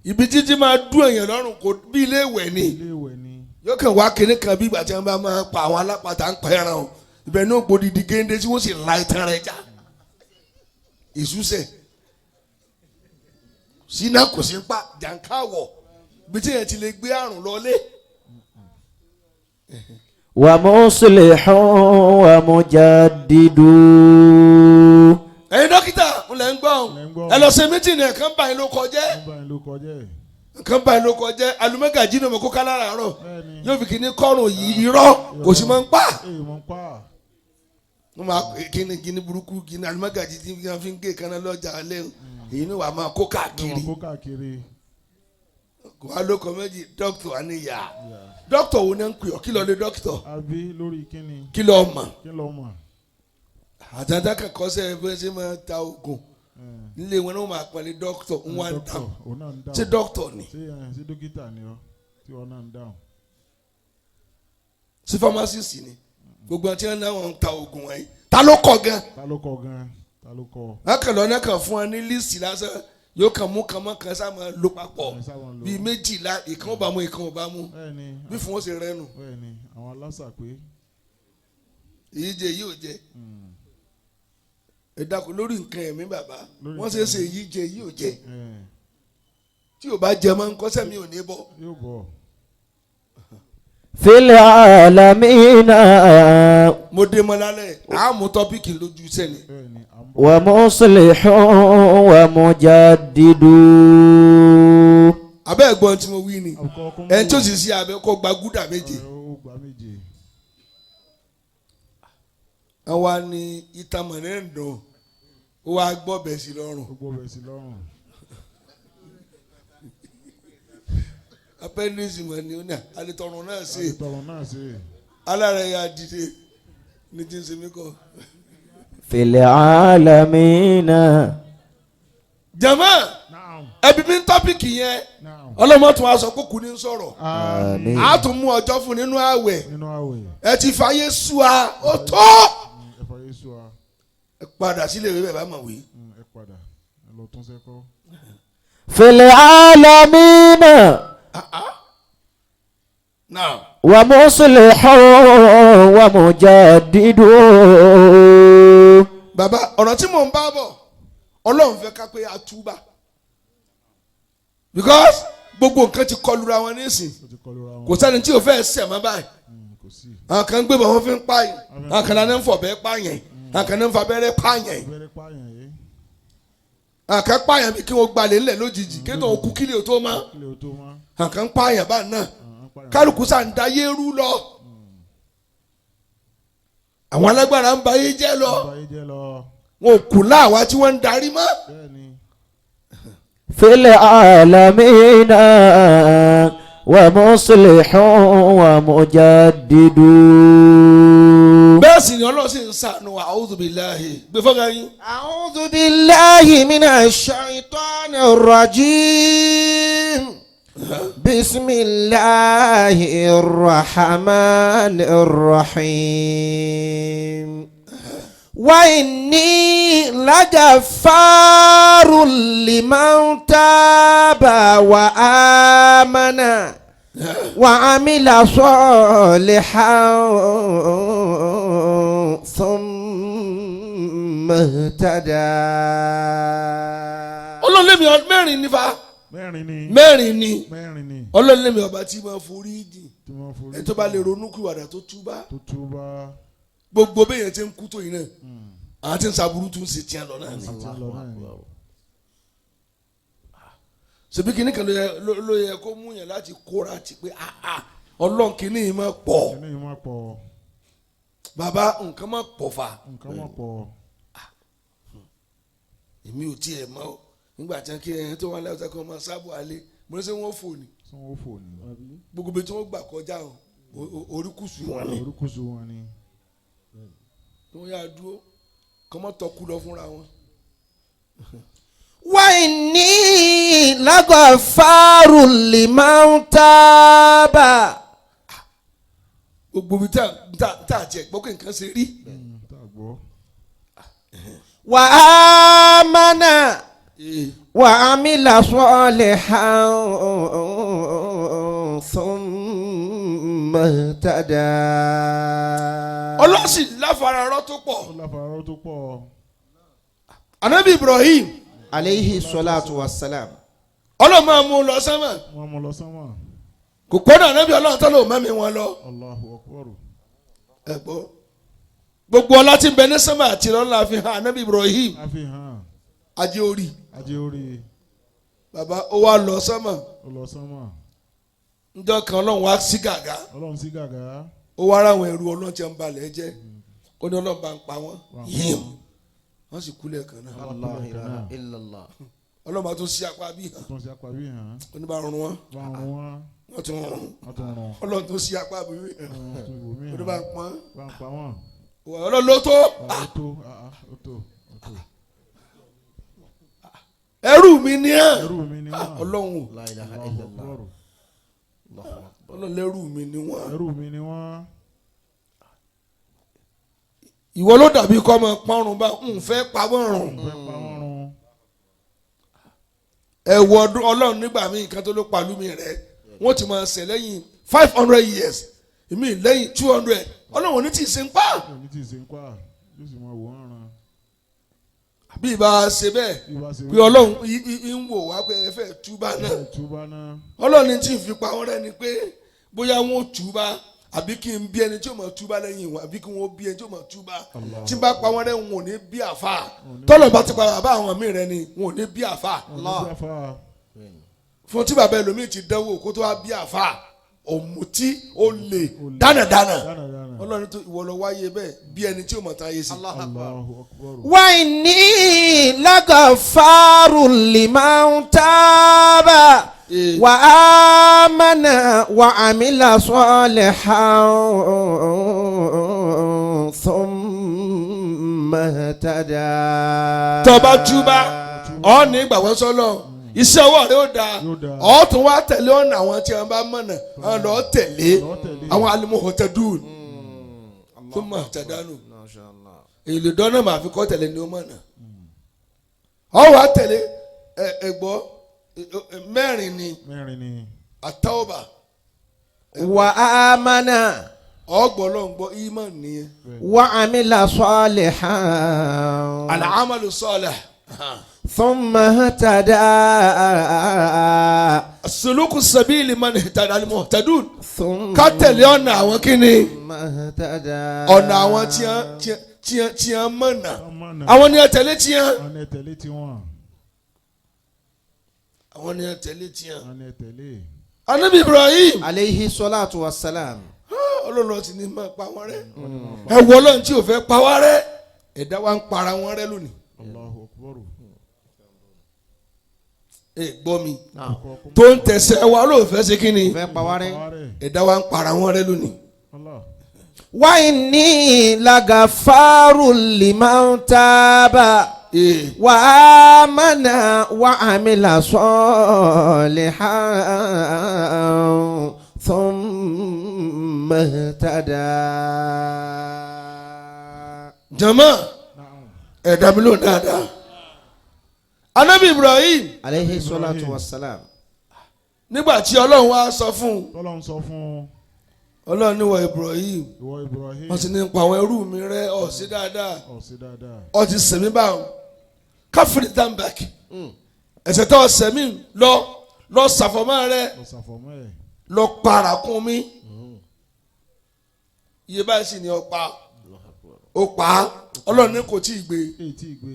ibi jíjí máa dún èèyàn lọ́rùn kò bí ilé ìwẹ̀ ni. Ilé ìwẹ̀ ni. Yóò kàn wá kinní kan bí ìgbà tí wọ́n bá máa pa àwọn alápàtà ń pa ẹran o, ibẹ̀ ní ògbódìdí géńdé tí wọ́n sì la ìtàn rẹ̀ já ìṣúṣẹ̀ sínú kò sí pa jàǹkáwọ̀ ibi tí yẹn ti lè gbé àrùn lọlé. ومصلح ومجدد. Ẹ̀yin dókítà ń lẹ́ ń gbọ́ Lẹ́ ń gbọ́. ẹ lọ ṣe mítìnì ẹ̀ kàn báyìí ló kọjẹ́. Wọ́n bá yín ló kọjá ẹ̀. Nǹkan báyìí ló kọjẹ́ alumẹ́gàjì náà mo kó kálá ràárọ̀. Bẹ́ẹ̀ni. Yóò fi kíní kọ́rùn yìí irọ́ kò sí máa ń pa. Èyí mọ̀ ń pa. Wọ́n máa kíní kíní burúkú kíní alumẹ́gàjì tí wọ́n fi ń gé kaná lọ́jà lẹ́hìn èyí ni wàá máa kó Ní káàkiri. wọ́n kó káàkiri. Kò wá lóko méjì dókítà wà níyà dókítà wo ni ń pè ọ́ kí lọ lé dókítà? Àbí lórí kíni? Kí lọ mọ̀? Kí lọ mọ̀? Àtàtà kẹ́kọ̀ọ́ sẹ́ ẹ ṣe máa ta oògùn nílé wọn ni wọ́n máa pẹ̀lú dókítà ń wá ń Dókítà dáhùn. òun náà ń dáhùn. Ṣé dókítà ni? Ṣé ẹ ṣé dókítà ni ọ tí wọn náà ń dáhùn? Ṣé pharmacist ni? Gbogbo àti ẹ̀ náà wọ́n ń ta oògùn wọ̀nyí, ta ló kọ̀ gan? Ta ló kọ gan? Ta ló kọ? Wọ́n kàn lọ́nà kan fún ẹ ní líìsì lásán. Yóò kàn mú kàn mọ́ kan sá máa lò papọ̀ Ẹ sá máa lò. bíi méjìlá, ìkan ò bá mú, ìkan ò bá mú. Bẹ́ẹ̀ ni. Bí fún wọn ṣe rẹ nù. Bẹ́ẹ̀ ni, àwọn aláṣà pé. Èyí jẹ, èyí ò jẹ. Ẹ dákun, lórí nǹkan ẹ̀mí bàbá, Lórí wọ́n ṣe é ṣe, èyí jẹ, èyí ò jẹ. Ẹ̀, Tí ò bá jẹ mọ́, ń kọ́sẹ́ mi ò ní bọ́. Yóò bọ̀. في العالمين. Mo dé mọ́ lálẹ́, àá mú topic lójú iṣẹ́ ni. Bẹ́ẹ̀ ni, à ń bọ̀. ومصلح ومجدد. Abẹ́ ẹ̀gbọ́n tí mo wí ni. Àbùkọ́ kún. Ẹni tí ó sì ṣe abẹ kó gba gúdà 7. Ó gba 7. Àwa ni ìtàmọ̀ ní ń dùn, ó wá gbọ́ bẹ̀ sí lọ́rùn. Ó gbọ́ bẹ̀ sí lọ́rùn. Appendix mọ̀ ni ó ní àletọ̀run náà ṣe. Àtọ̀run náà ṣe. Alára ya dìde ní tí ń ṣe mí kọ́. في العالمين. Jama, Naam. ẹbí mi ń topic yẹn. Naam. Ọlọ́mọ tún wá sọ pé kù ní sọ̀rọ̀. Àmín. A tún mú ọjọ́ fún nínú àwẹ̀. Nínú àwẹ̀. Ẹ ti fàyè sùá, ó tó. Ẹ fàyè sùn wa. Ẹ padà sílé ìwé, bàbá mọ̀ wí. Ẹ padà. Ẹ lọ tún sẹ́kọ́. في العالمين. Náà. ومصلح ومجدد. Bàbá, ọ̀rọ̀ tí mò ń bá bọ̀, Ọlọ́run fẹ́ ká pé a túbà, because gbogbo nǹkan ti kọlura wọn nísìn. Ó ti kọlu ra wọn. Kò sẹ́ni tí o fẹ́ ṣẹ̀ mọ́ báyìí. Kò sí. Àwọn kan gbé bọ̀, wọ́n fi ń pààyàn, àwọn kan náà ń fọ̀bẹ pààyàn, àwọn kan náà ń fabẹ́rẹ́ pààyàn. Abẹ́rẹ́ pààyàn yìí. Àwọn kan pààyàn bí kí wọ́n gbalẹ̀ ńlẹ̀ lójijì kí wọ́n kú kílẹ̀ tó mọ́. Kílẹ̀ ó tó mọ́. Àwọn kan pààyàn báyìí náà. Àwọn pààyàn. Kálukú sà ń dayé rú lọ, àwọn alágbára ń ba ayé jẹ́ lọ. Ọba yìí jẹ́ lọ. Wọn ò kù láàwá tí wọ́n ń darí mọ́. Bẹ́ẹ̀ ni. في العالمين ومصلح ومجدد. Bẹ́ẹ̀ sì ni Ọlọ́run sì ń sànù. A'udhu billahi gbé fọ́gà yín. أعوذ بالله من الشيطان الرجيم، بسم الله الرحمن الرحيم، وإني لغفار لمن تاب وآمن وعمل صالحا ثم اهتدى. Ọlọ́run lèmi mẹ́rin nífa. Mẹ́rin ni. Mẹ́rin ni. Mẹ́rin ni. Ọlọ́run lèmi ọba tí máa forí jìn Tí wọ́n forí. Ẹni tó bá lè ronú kúwàdà tó túbá. Tó túbá. Gbogbo bẹ́yẹn ti ń kú tó yìí náà, àwọn tí ń saburú tún ṣe tiẹ̀ lọ náà ni. Ti ń lọ náà ni. Ṣèbí kìíní kan ló yẹ kó mú yẹn láti kóra ti pé ah ah, Ọlọ́run, kìíní yìí máa pọ̀. Kíní yìí máa pọ̀. Bàbá, nǹkan máa pọ̀ fa. Nǹkan máa pọ̀. Èmi ò tiẹ̀ mọ̀ ọ́ nígbà tí wọ́n kí ẹni tó wà lẹ́yìn kí wọ́n máa sábò alẹ́, mo ní sẹ́ wọ́n fò ní. Tí wọ́n fò ní. Gbogbo ibi tí wọ́n gbà kọjá o, oríkùsù wọn ni. Orúkúsù wọn ni. Tí wọ́n yà dúró kọ́ mọ́ tọ́kú lọ fúnra wọn. وإني لغفار لمن تاب. Gbogbo ibi tá a jẹ gbọ́ pé nǹkan ṣe rí. Tá a gbọ́. وآمن Ee, وعمل صالحا ثم اهتدى. Ọlọ́run sì láfararọ́ tó pọ̀. Ó láfararọ́ tó pọ̀. Anabi Ibrahim, عليه الصلاة والسلام. Ọlọ́run máa mú un lọ sánmà. Wọ́n mú lọ sánmà. Kò kọ́nà anabi Ọlọ́run tó lóun mẹ́mi wọn lọ. Allahu akbar. Ẹ gbọ́, gbogbo ọlá tí ń bẹ ní sánmà àti lọ́la fi hàn anabi Ibrahim. Àfihàn. Ajé orí. Ajé orí. Bàbá, ó wá lọ sánmà. Ó lọ sánmà. Njọ́ kan, Ọlọ́run wá sí gàgá. Ọlọ́run sí gàgá. Ó wá ráwọn ẹrú Ọlọ́run tí ń balẹ̀ jẹ́, ó ní Ọlọ́run bá ń pa wọ́n yíyàn, wọ́n sì kú lẹ́ẹ̀kan náà. لا إله إلا الله. Ọlọ́run bá tún sí apá bí hàn. Tún sí apá bí hàn. Ó ní bá rún wọn. Bá ń rún wọn. Wọ́n tún rún. Wọ́n tún rún. Ọlọ́run tún sí apá bí hàn. Wọ́n tún ibòmí Ó ní hàn. bá ń pọ́n. Bá ń pa wọ́n. Ọlọ́run ló tó. Ó tó, ah, ah, ó tó, ó tó. Ẹrú mi ní ẹ̀. Ẹrú mi ni wọ́n. Ọlọ́run o. لا إله Allahu إلا الله. akbar. Ọlọ́run lẹ́rú mi ni wọ́n. Ẹrú mi ni wọ́n. Ìwọ ló dàbí kọ́ ọmọ pọ́nrún bá ń fẹ́ pa wọ́n rùn. Fẹ́ pa wọ́n run. Ẹ wo ọdún Ọlọ́run nígbà míì nǹkan tó ló pàlú mi rẹ̀ wọ́n ti máa ṣẹ̀ lẹ́yìn 500 years, ìmí lẹ́yìn 200, Ọlọ́run ò ní tí ì ṣe ń pa. Yóò ní tí ì ṣe ń pa, yóò sì máa wò ó ràn. Bí ìbá ṣe bẹ́ẹ̀ Bí bá ṣe pé Ọlọ́run ń wò wá pé ẹ fẹ́ túbà náà. Ẹ túbá náà. Ọlọ́run ní tí ì fi pa wọ́n rẹ́ ni pé bóyá wọn ò túbà àbí kí n bí ẹni tí ó máa túbà lẹ́yìn wọn, àbí kí wọ́n bí ẹni tí ó máa túbà. Tí n bá pa wọ́n rẹ́, wọn ò ní bí àfa. Tọ́lọ̀ bá ti pa bàbá àwọn míì rẹ ni wọn ò ní bí àfa. Allah. Àfa. Fún tí bàbá ẹlòmíì ti dánwò kó tó wá bí àfa, òmùtí, olè, dánàdánà. Dánadáná. Ọlọ́run tó ìwọ lọ wáyé bẹ́ẹ̀ bí ẹni tí ó mọ̀ táyé sí. Allahu akbar. وإني لغفار لمن تاب Eh. وآمن وعمل صالحا ثم اهتدى. Tó bá túbá, ọ ní ìgbàgbọ́ sọ́lọ́, iṣẹ́ ọwọ́ rẹ ó dáa. Yóò dáa. Ọ tún wá tẹ̀lé ọ̀nà àwọn tí wọn bá mọ̀nà, àwọn lọ́ọ́ tẹ̀lé. Lọ́ọ́ tẹ̀lé. Àwọn al-muhtadun tó mọ̀ tẹ̀dánù èlò dọ́nà màá fi kọ́ tẹ̀lé ni ó mọ̀nà. Ọ wá tẹ̀lé ẹ ẹ gbọ́ ẹ, mẹ́rin ni. Mẹ́rin ni. Àtàwọ̀bà. وآمن Ọgbọ́n ló ń gbọ́ ìmọ̀ nìyẹn. وعمل صالحا Al-amalu salih. ثم اهتدى. Suluku sabili man ihtada al-muhtadun. ثم Ká tẹ̀lé ọ̀nà àwọn kíni? اهتدى. Ọ̀nà àwọn tí wọ́n mọ̀nà. Mọ̀nà. Àwọn ni wọ́n tẹ̀lé tiẹ̀. Àwọn ẹ tẹ̀lé tiwọn. Àwọn ni wọ́n tẹ̀lé tiẹ̀. Àwọn ẹ tẹ̀lé. Anabi Ibrahim عليه الصلاة والسلام. Ọlọ́run ti ní máa pa wọ́n rẹ́. Ẹ wọ Ọlọ́run tí ò fẹ́ pa wá rẹ́, ẹ̀dá wa ń para wọn rẹ́ lónìí. Allahu akbar. Ẹ gbọ́ mi, tó ń tẹ̀sẹ̀ wa ló fẹ́ ṣe kí ni? Fẹ́ pa wá rẹ́. Parẹ́. Ẹ̀dá wa ń para wọn rẹ́ lónìí. Allah. وإني لغفار لمن تاب Ee, وآمن وعمل صالحا ثم اهتدى. Jama, Na'am. ẹ̀dá mi ló ń dáadáa. Anabi Ibrahim عليه الصلاة والسلام. nígbà tí Ọlọ́run wá sọ fún un, Tọ́lọ́run sọ fún Ọlọ́run níwọ̀ Ibrahim, ìwọ Ibrahim. wọ́n ti ní pa àwọn ẹrú mi rẹ́ ọ̀ sí dáadáa. Ọ̀ sí dáadáa. Ọ ti sẹ̀mí báwọn káfíńtì dambak ẹ̀sẹ̀ tó sẹ̀mí lọ lọ sàfọ̀mọ́ rẹ. Lọ sàfọ̀mọ́ ẹ̀. Lọ para kún mi, iye báyìí sì ni ọ pa, ó pa á. Ọlọ́run ní kò tí ì gbé. Èyí tí ì gbé.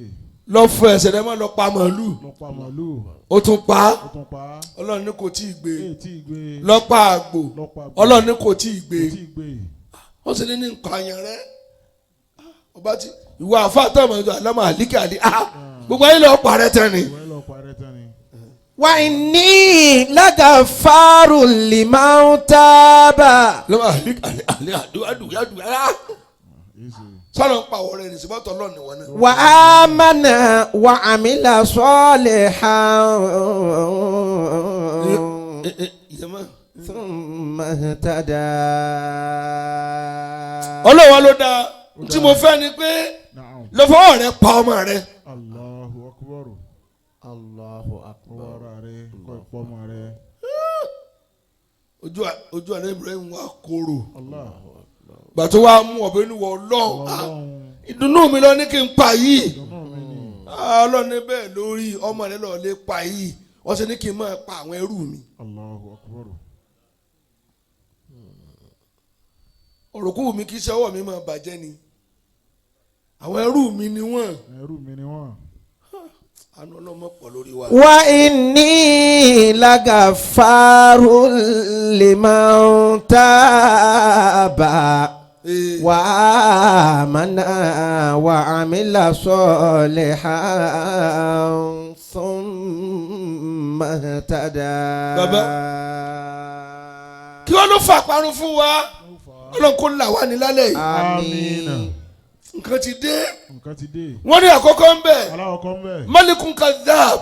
Lọ fọ ẹsẹ̀ rẹ mọ́, lọ pa màálù. Lọ pa màálù. Ó tún pa á. Ó tún pa á. Ọlọ́run ní kò tí ì gbé. Èyí tí ì gbé. Lọ pa àgbò. Lọ pa àgbò. Ọlọ́run ní kò tí ì gbé. Kò tí ì gbé. Wọ́n sì ní ní nǹkan àyàn rẹ ọba tí ìwọ àfa àtọmọ ìjọ àlámọ àlíkè àlí ah gbogbo ayé lọ parẹ́ tán ni. Ìwọ ẹ lọ parẹ́ tán ni. وإني لغفار لمن تاب. Lọ́mọ àlíkè àlí àlí àdúrà àdúrà àdúrà. Èyí sì. Sọlọ ń pa àwọ̀ rẹ̀ ní sèbọ́tọ̀ lọ́ọ̀ ni wọ́n náà. وآمن وعمل صالحا Ìyẹn ثم اهتدى. Ọlọ́wọ́ ló dáa tí mo fẹ́ ni pé Na'am. lọ fọwọ́ rẹ pa ọmọ rẹ. Allahu akbar. الله Ọwọ́ أكبر. ara rẹ kọ́ ìpọ́nmọ rẹ. Ojú àná Ibrahim wa kóró. Allah. Gbàtó wa mú ọ̀bẹ ní wọ Ọlọ́run, ah, Ọlọ́run. ìdùnnú mi lọ ní kí n pa yìí. Ìdùnnú mi ni. Ah, Ọlọ́run ní bẹ́ẹ̀ lórí ọmọ rẹ lọ́ọ́ lè pa yìí, wọ́n ṣe ní kí n máa pa àwọn ẹrú mi. Allahu akbar. Òrùkú mi kì í ṣe ọwọ́ mi máa bàjẹ́ ni, àwọn ẹrú mi ni wọ́n. Ẹrú mi ni wọ́n. Àánú ọlọ́mọ pọ̀ lórí wa. وإني لغفار لمن تاب Ee, وآمن وعمل صالحا ثم اهتدى. Bàbá. Kí wọ́n ló fà parun fún wa? Ọlọ́run kò là wá ní lálẹ́ yìí. آمين. Nǹkan ti dé. Nǹkan ti dé. Wọ́n ní àkọ́kọ́ ń bẹ̀. Aláwọ̀ kan bẹ̀. Malikun kadhab,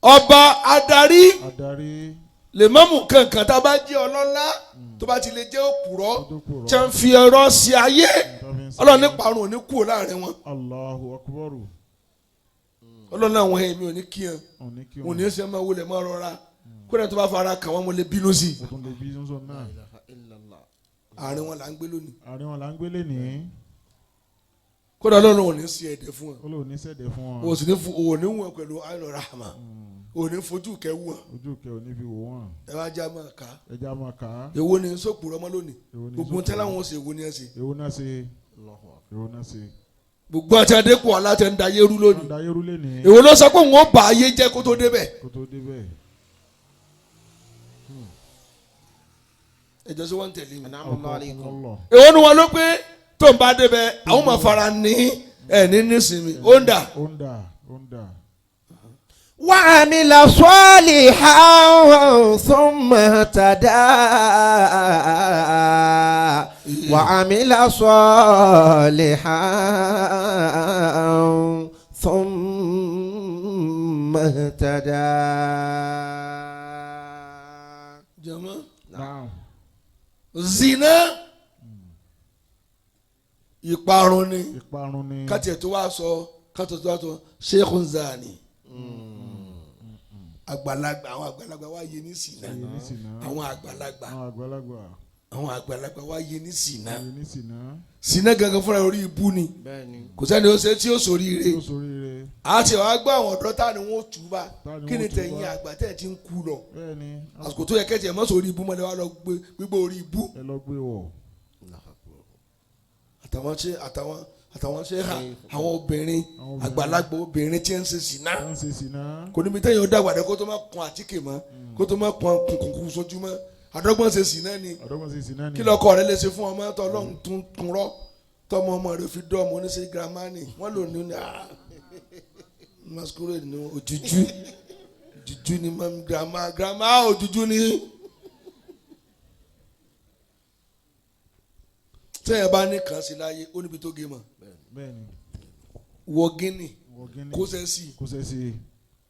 ọba adarí. Adarí. Lè mọ́mù kankan tá a bá jẹ́ ọlọ́lá tó bá ti lè jẹ́ òpùrọ́, Tó kúrọ̀. tí wọ́n fi ẹ̀rọ sí ayé, Tó fi ń sọ. Ọlọ́run ní parun ò ní kúrò láàrin wọn. Allahu akbar. Ọlọ́run àwọn èmi ò ní kí hàn Ò ní kí ò ní ṣe máa wọlé máa rọra kódà tó bá fara kàn wọ́n mo lè bínú sí i. Mo tún lè bí sọ́sọ́ náà. Àárín wọn là ń gbé lónìí. Àárín wọn là ń gbélé ní. Kódà Ọlọ́run ò ní sí ẹ̀dẹ̀ fún wọn. Ó lò ní sẹ̀dẹ̀ fún wọn. O sì ní fún o ní wọn pẹ̀lú ayọ̀ rahama o ní fojú kẹ wù wọn. Ojú kẹ ò ní fi wò wọ́n. Ẹ wá já máa kà á. Ẹja máa kà á. Èwo ni sókùrọ̀ ọmọ lónìí? Èwo ni Gbogbo sókùrọ̀? tẹ́lá wọn ṣe èwo ni ẹ ṣe? Èwo náà ṣe? Èwo náà ṣe? Gbogbo àti adékun ọ̀la tẹ̀ ń da yérú lónìí. Wọ́n da yẹ́rú lé ní. Èwo ló sọ pé òun ó bà ayé jẹ́ kó tó débẹ̀? Kó tó débẹ̀. Ẹjọ́ sí wọ́n ń tẹ̀lé mi. Allah. Èwo ni wọn ló pé tó ń bá débẹ̀ àwọn máa fara ní ẹ̀ ní nísìnyí ó ń dà. Ó ń dà, ó ń dà. وعمل صالحا ثم اهتدى وعمل صالحا ثم اهتدى. Jọmọ Naam. zina ìparun ni. Ìparun ni. Kátìẹ̀ tó wá sọ, kátìẹ̀ tó wá sọ Sheikhun Zani, àgbàlagbà, àwọn àgbàlagbà wá yé ní sìnà. Ayé ní sìnà. Àwọn àgbàlagbà. Àwọn àgbàlagbà. Àwọn àgbàlagbà wá yé ní sìnà. Ayé ní sìnà. Sìnà gangan fúnra orí ibú ni, kò sẹ́ni ó ṣe tí ó sòríire. Ó soríire. Àti wàá gbọ́ àwọn ọ̀dọ́ tá ni wọ́n tù bá. Tá ni Kí wọ́n ni tú tẹ̀yìn bá. àgbà tẹ̀ ti ń kú lọ? Bẹ́ẹ̀ni. Àsìkò tó yẹ kẹ́tì ẹ̀ mọ́ sórí ibú mọ́lẹ̀ wá lọ gbé gbígbó orí ibú. Ẹ lọ gbé wọ̀. Àtàwọn ṣe àtàwọn ṣe hà àwọn obìnrin. Àwọn obìnrin. Àgbàlagbà obìnrin tí ń ṣe sìnà. Wọ́n ń ṣe sìnà. Kò níbi tẹ́yìn ó dàgbà dé kó tó má kun àtíkè mọ́, kó tó má kun kùnkùn sójú mọ́, àdọ́gbọ́n ṣe sìnà ni. Ọ̀dọ́gbọ̀n ṣe sìnà ni. Kí lọ́kọ rẹ lè ṣe fún ọmọ tó ọlọ́run tún kun rọ́ tọmọ ọmọ rẹ fi dọ́ ọmọ oníṣẹ́ girama ni wọ́n lò ní masquerade ni òjújú òjújú ni mami girama girama òjújú ni. Tẹ́yìn bá ní kàn sí láyé ó níbi tó gé mọ́. Bẹ́ẹ̀ni. Wọ gíní. Wọ gíní. Kó sẹ́ sí. Kó sẹ́ sí.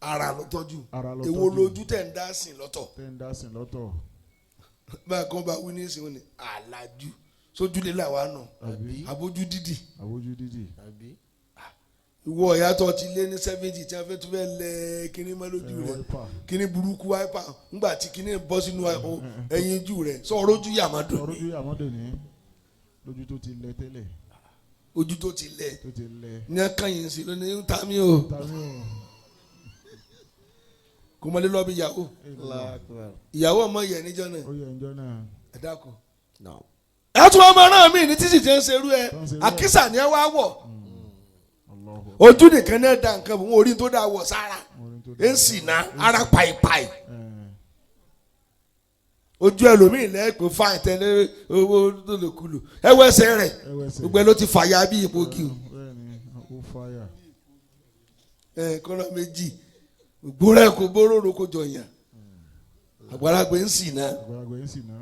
Ara ló tọ́jú. Ara ló Èwo tọ́jú. lójú tẹ̀ ń dá sìn lọ́tọ̀? Tẹ́ ń dá sìn lọ́tọ̀. Báyìí kan bá wí ní ìsìn ní àlàjù sójúlé làwa nù. Àbí. Àbójú dídì. Àwójú dídì. Ìwọ ìyá tó ti lé ní 70 tí wọ́n fẹ́ tún fẹ́ lẹ kíní mọ́ lójú Ẹ rẹ̀. wáípà. Kíní burúkú wáípà ńgbà tí kíní bọ́ sínú ẹyin jù rẹ̀ sọ̀rọ̀ ojú yàmá dùn. Ọ̀rọ̀ ojú àmọ́dé ní. Lójú tó ti lẹ tẹ́lẹ̀. Ojú tó ti lẹ̀. Tó ti lẹ. Ní akányìn sí lónìí ń ta mí o. Tàbí o. Kò mọ́lé lọ́ọ́ bí ìyàwó ìyàwó ọmọ yẹn níjọ́ náà. Ó yẹ ǹjọ́ náà. Ẹ dákun. Ẹ tún ọmọ náà mí ní títì tí ń ṣerú ẹ. Tó ń ṣerú ẹ. Àkísà ni ẹ wá wọ̀. Allahu. Ojú nìkan náà da nǹkan bò wọn orí tó dáa wọ̀ sára. Orin tó Ẹ ń sì ná ara pàìpàì. Ẹ̀. Ojú ẹlòmíì lẹ́ẹ̀pẹ́ fáìn tẹ́lẹ̀ owó tó lè kulù ẹ wọ ẹsẹ̀ rẹ̀. Ẹ wẹsẹ̀. Gbogbo ẹ ló ti fàya bí ipò kí o. Bẹ́ẹ̀ni, ó fàyà. Ẹ kọ́nà méjì gbóra ẹ kò bóró kò jọyàn àgbàlagbà ń sì ná. Àgbàlagbà yín sì ná.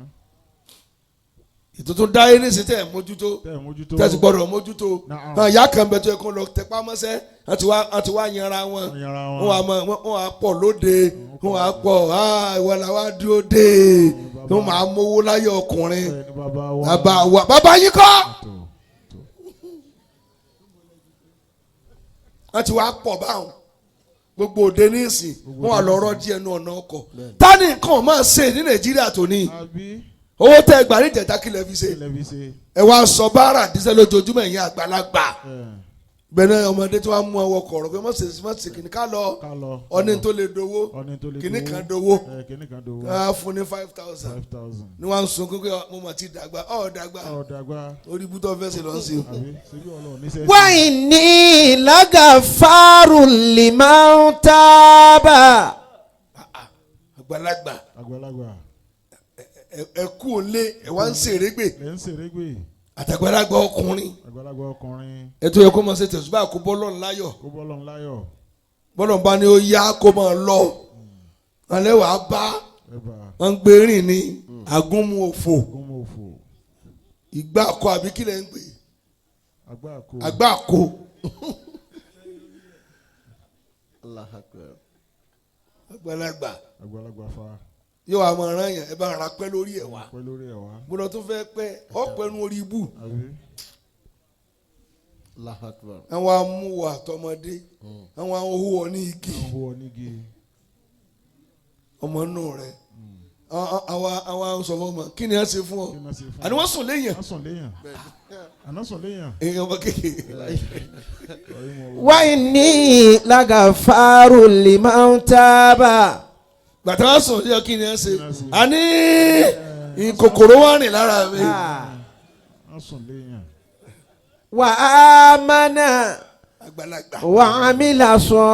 Ètò tó dáyé ní ìsìn tẹ̀ ẹ̀ mójútó. Tẹ́ ẹ̀ mójútó. Tẹ̀ ti gbọ́dọ̀ mójútó. Naam. Náà ìyá kan bẹ tó yẹ kó lọ tẹpá mọ́sẹ́ àti wá yanra wọn. Wọ́n yanra wọn. Wọ́n wá mọ wọ́n wá pọ̀ lóde, wọ́n wá pọ̀ ìwọ là wá dúró dé, wọ́n máa mówó láyé ọkùnrin. Bẹ́ẹ̀ni bàbá wa. Bàbá wa bàbá yín kọ́. Tó. Tó. Wọ́n ti wá pọ̀ báwọn gbogbo òde ní ìsìn wọ́n wà lọ́rọ́ díẹ̀ nu ọ̀nà ọkọ̀ tani nǹkan máa ṣe ní Nàìjíríà tó ní. Àbí. Owó tẹ gbà ní ìjẹta kílẹ̀ fi ṣe? Kílẹ̀ fi ṣe. Ẹ wá sọ báárà díṣẹ́ lójoojúmọ́ ẹ̀yin àgbàlagbà. Ẹ̀. Gbẹ̀nà ọmọdé tí wọ́n mú ọwọ́ kọ̀ọ̀rọ̀ pé mọ̀sẹ̀ kìnnì ká lọ. Ká lọ. Ọní tó lè dowó. Ọní tó lè Kìnnì dowó. kan dowó. Ẹ̀, kìnnì kan dowó. Ká fún ní 5,000. 5,000. Ni wọ́n á sunkún pé mo mà ti dàgbà ọ̀ dàgbà. Ọ̀ dàgbà. Orí ibùdó fẹ́ ṣe lọ́n sí o. Àbí ṣebí Ọlọ́run níṣẹ́ sí. وإني لغفار لمن تاب. Àgbàlagbà. Àgbàlagbà. Ẹ kú òǹlé ẹ wá ń ṣèrégbè. Lẹ́ ń ṣèrégbè. Àtàgbàlagbà ọkùnrin. Àgbàlagbà ọkùnrin. Ẹ tó yẹ kó máa ṣe tẹ̀sùbá kó bọ́lọ̀ ńláyọ̀. Kó bọ́lọ̀ ńláyọ̀. Bọ́lọ̀ bá ní ó yá kó máa lọ alẹ́ wàá bá. Ẹ bá. Wọ́n ń gbé rìn ní agúnmu òfò. Gómò òfò. Ìgbà kọ àbí kílẹ̀ ń pè? Àgbà kó. Àgbà kọ. Àgbàlagbà. Àgbàlagbà fa. Yóò wá máa rán yàn ẹ bá ra pẹ́ lórí ẹ̀ wá. Pẹ́ lórí ẹ̀ wá. Gbọ́dọ̀ tó fẹ́ pẹ́ ọ̀pẹ́ nu orí ibù. Àbí. Allahu Akbar. Àwọn amúwò àtọmọdé, àwọn ahó ọ ní igi. Wọ́n hó ọ nígi. Ọmọ inú rẹ, àwọn sọ fún ọmọ, kí ni wọ́n ṣe fún ọ? Kí ni wọ́n ṣe fún ọ? Àní wọ́n sùn léyìn. Wọ́n sùn léyàn. Àná sùn léyàn. Èèyàn ọmọ kékeré. Wa inni lagafaru liman taba. Gbàtà wọ́n sùn léyìn, kí ni wọ́n ṣe? Àní kòkòrò wà rìn lára mi. Wọ́n sùn léyàn. Wa amana. Àgbàlagbà. Wa amila salihan.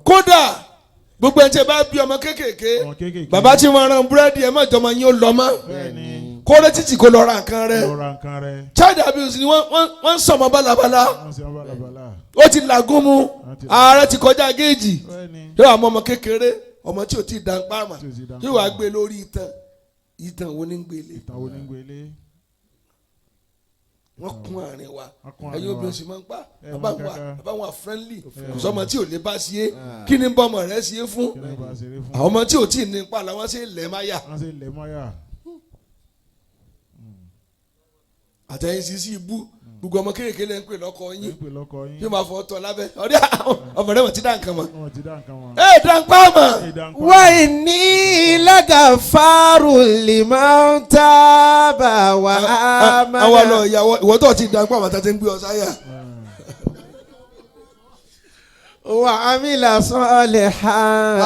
Kódà gbogbo ẹni tí ẹ bá bí ọmọ kéékèèké, Ọmọ kéékèèké. bàbá tí wọ́n ran búrẹ́dì, ẹ má jọmọ yín ó lọ mọ́. Bẹ́ẹ̀ni. Kó rẹ títì kó lọ ra nǹkan rẹ. Lọ ra nǹkan rẹ. Child abuse ni wọ́n ń sọmọ bálabàla. Wọ́n ṣe balabala. Ó ti làágùn mu, ààrẹ ti kọjá géèjì. Bẹ́ẹ̀ni. Yóò wá mú ọmọ kékeré, ọmọ tí ò tí ì dán pàmò, Tí ò tí ì dán yóò wá pàmò. gbé lórí itan. Itan wo ni ń gbélé? Ìtàn wo ni ń gbélé? Wọ́n kún àárín wa. Wọ́n kún àárín Ẹ̀yin wa. obìnrin sì máa ń pa Ẹ bàbá mọ wa. kankan. Bàbá wọn friendly, kò sọmọ tí ò lè bá sí é. Kí ni bọ́ ọmọ rẹ sí é fún? Kí ni bá a ṣeré fún? Àwọn ọmọ tí ò tí ì nípa làwọn ṣe lẹ̀ máyà. Wọ́n ṣe lẹ̀ mọ́yà. Àtẹ̀yìn sísí ibú, gbogbo ọmọ kéékèèké lẹ́ ń pè lọ́kọ Ń yín. pè lọ́kọ yín. Yóò máa fọ ọtọ lábẹ́ ọdẹ ọmọ rẹ wọ́n ti dá nǹkan mọ̀. Wọ́n ti dá nǹkan wọn. Ẹ dá nǹkan mọ̀. Ẹ dá nǹkan Wa inni lagafaru liman taba wa amana. Àwọn lọ ìyàwó ìwọ tó ti dá nǹkan mọ̀ tá a ti ń gbé ọ sáyà. Wa amila salihan.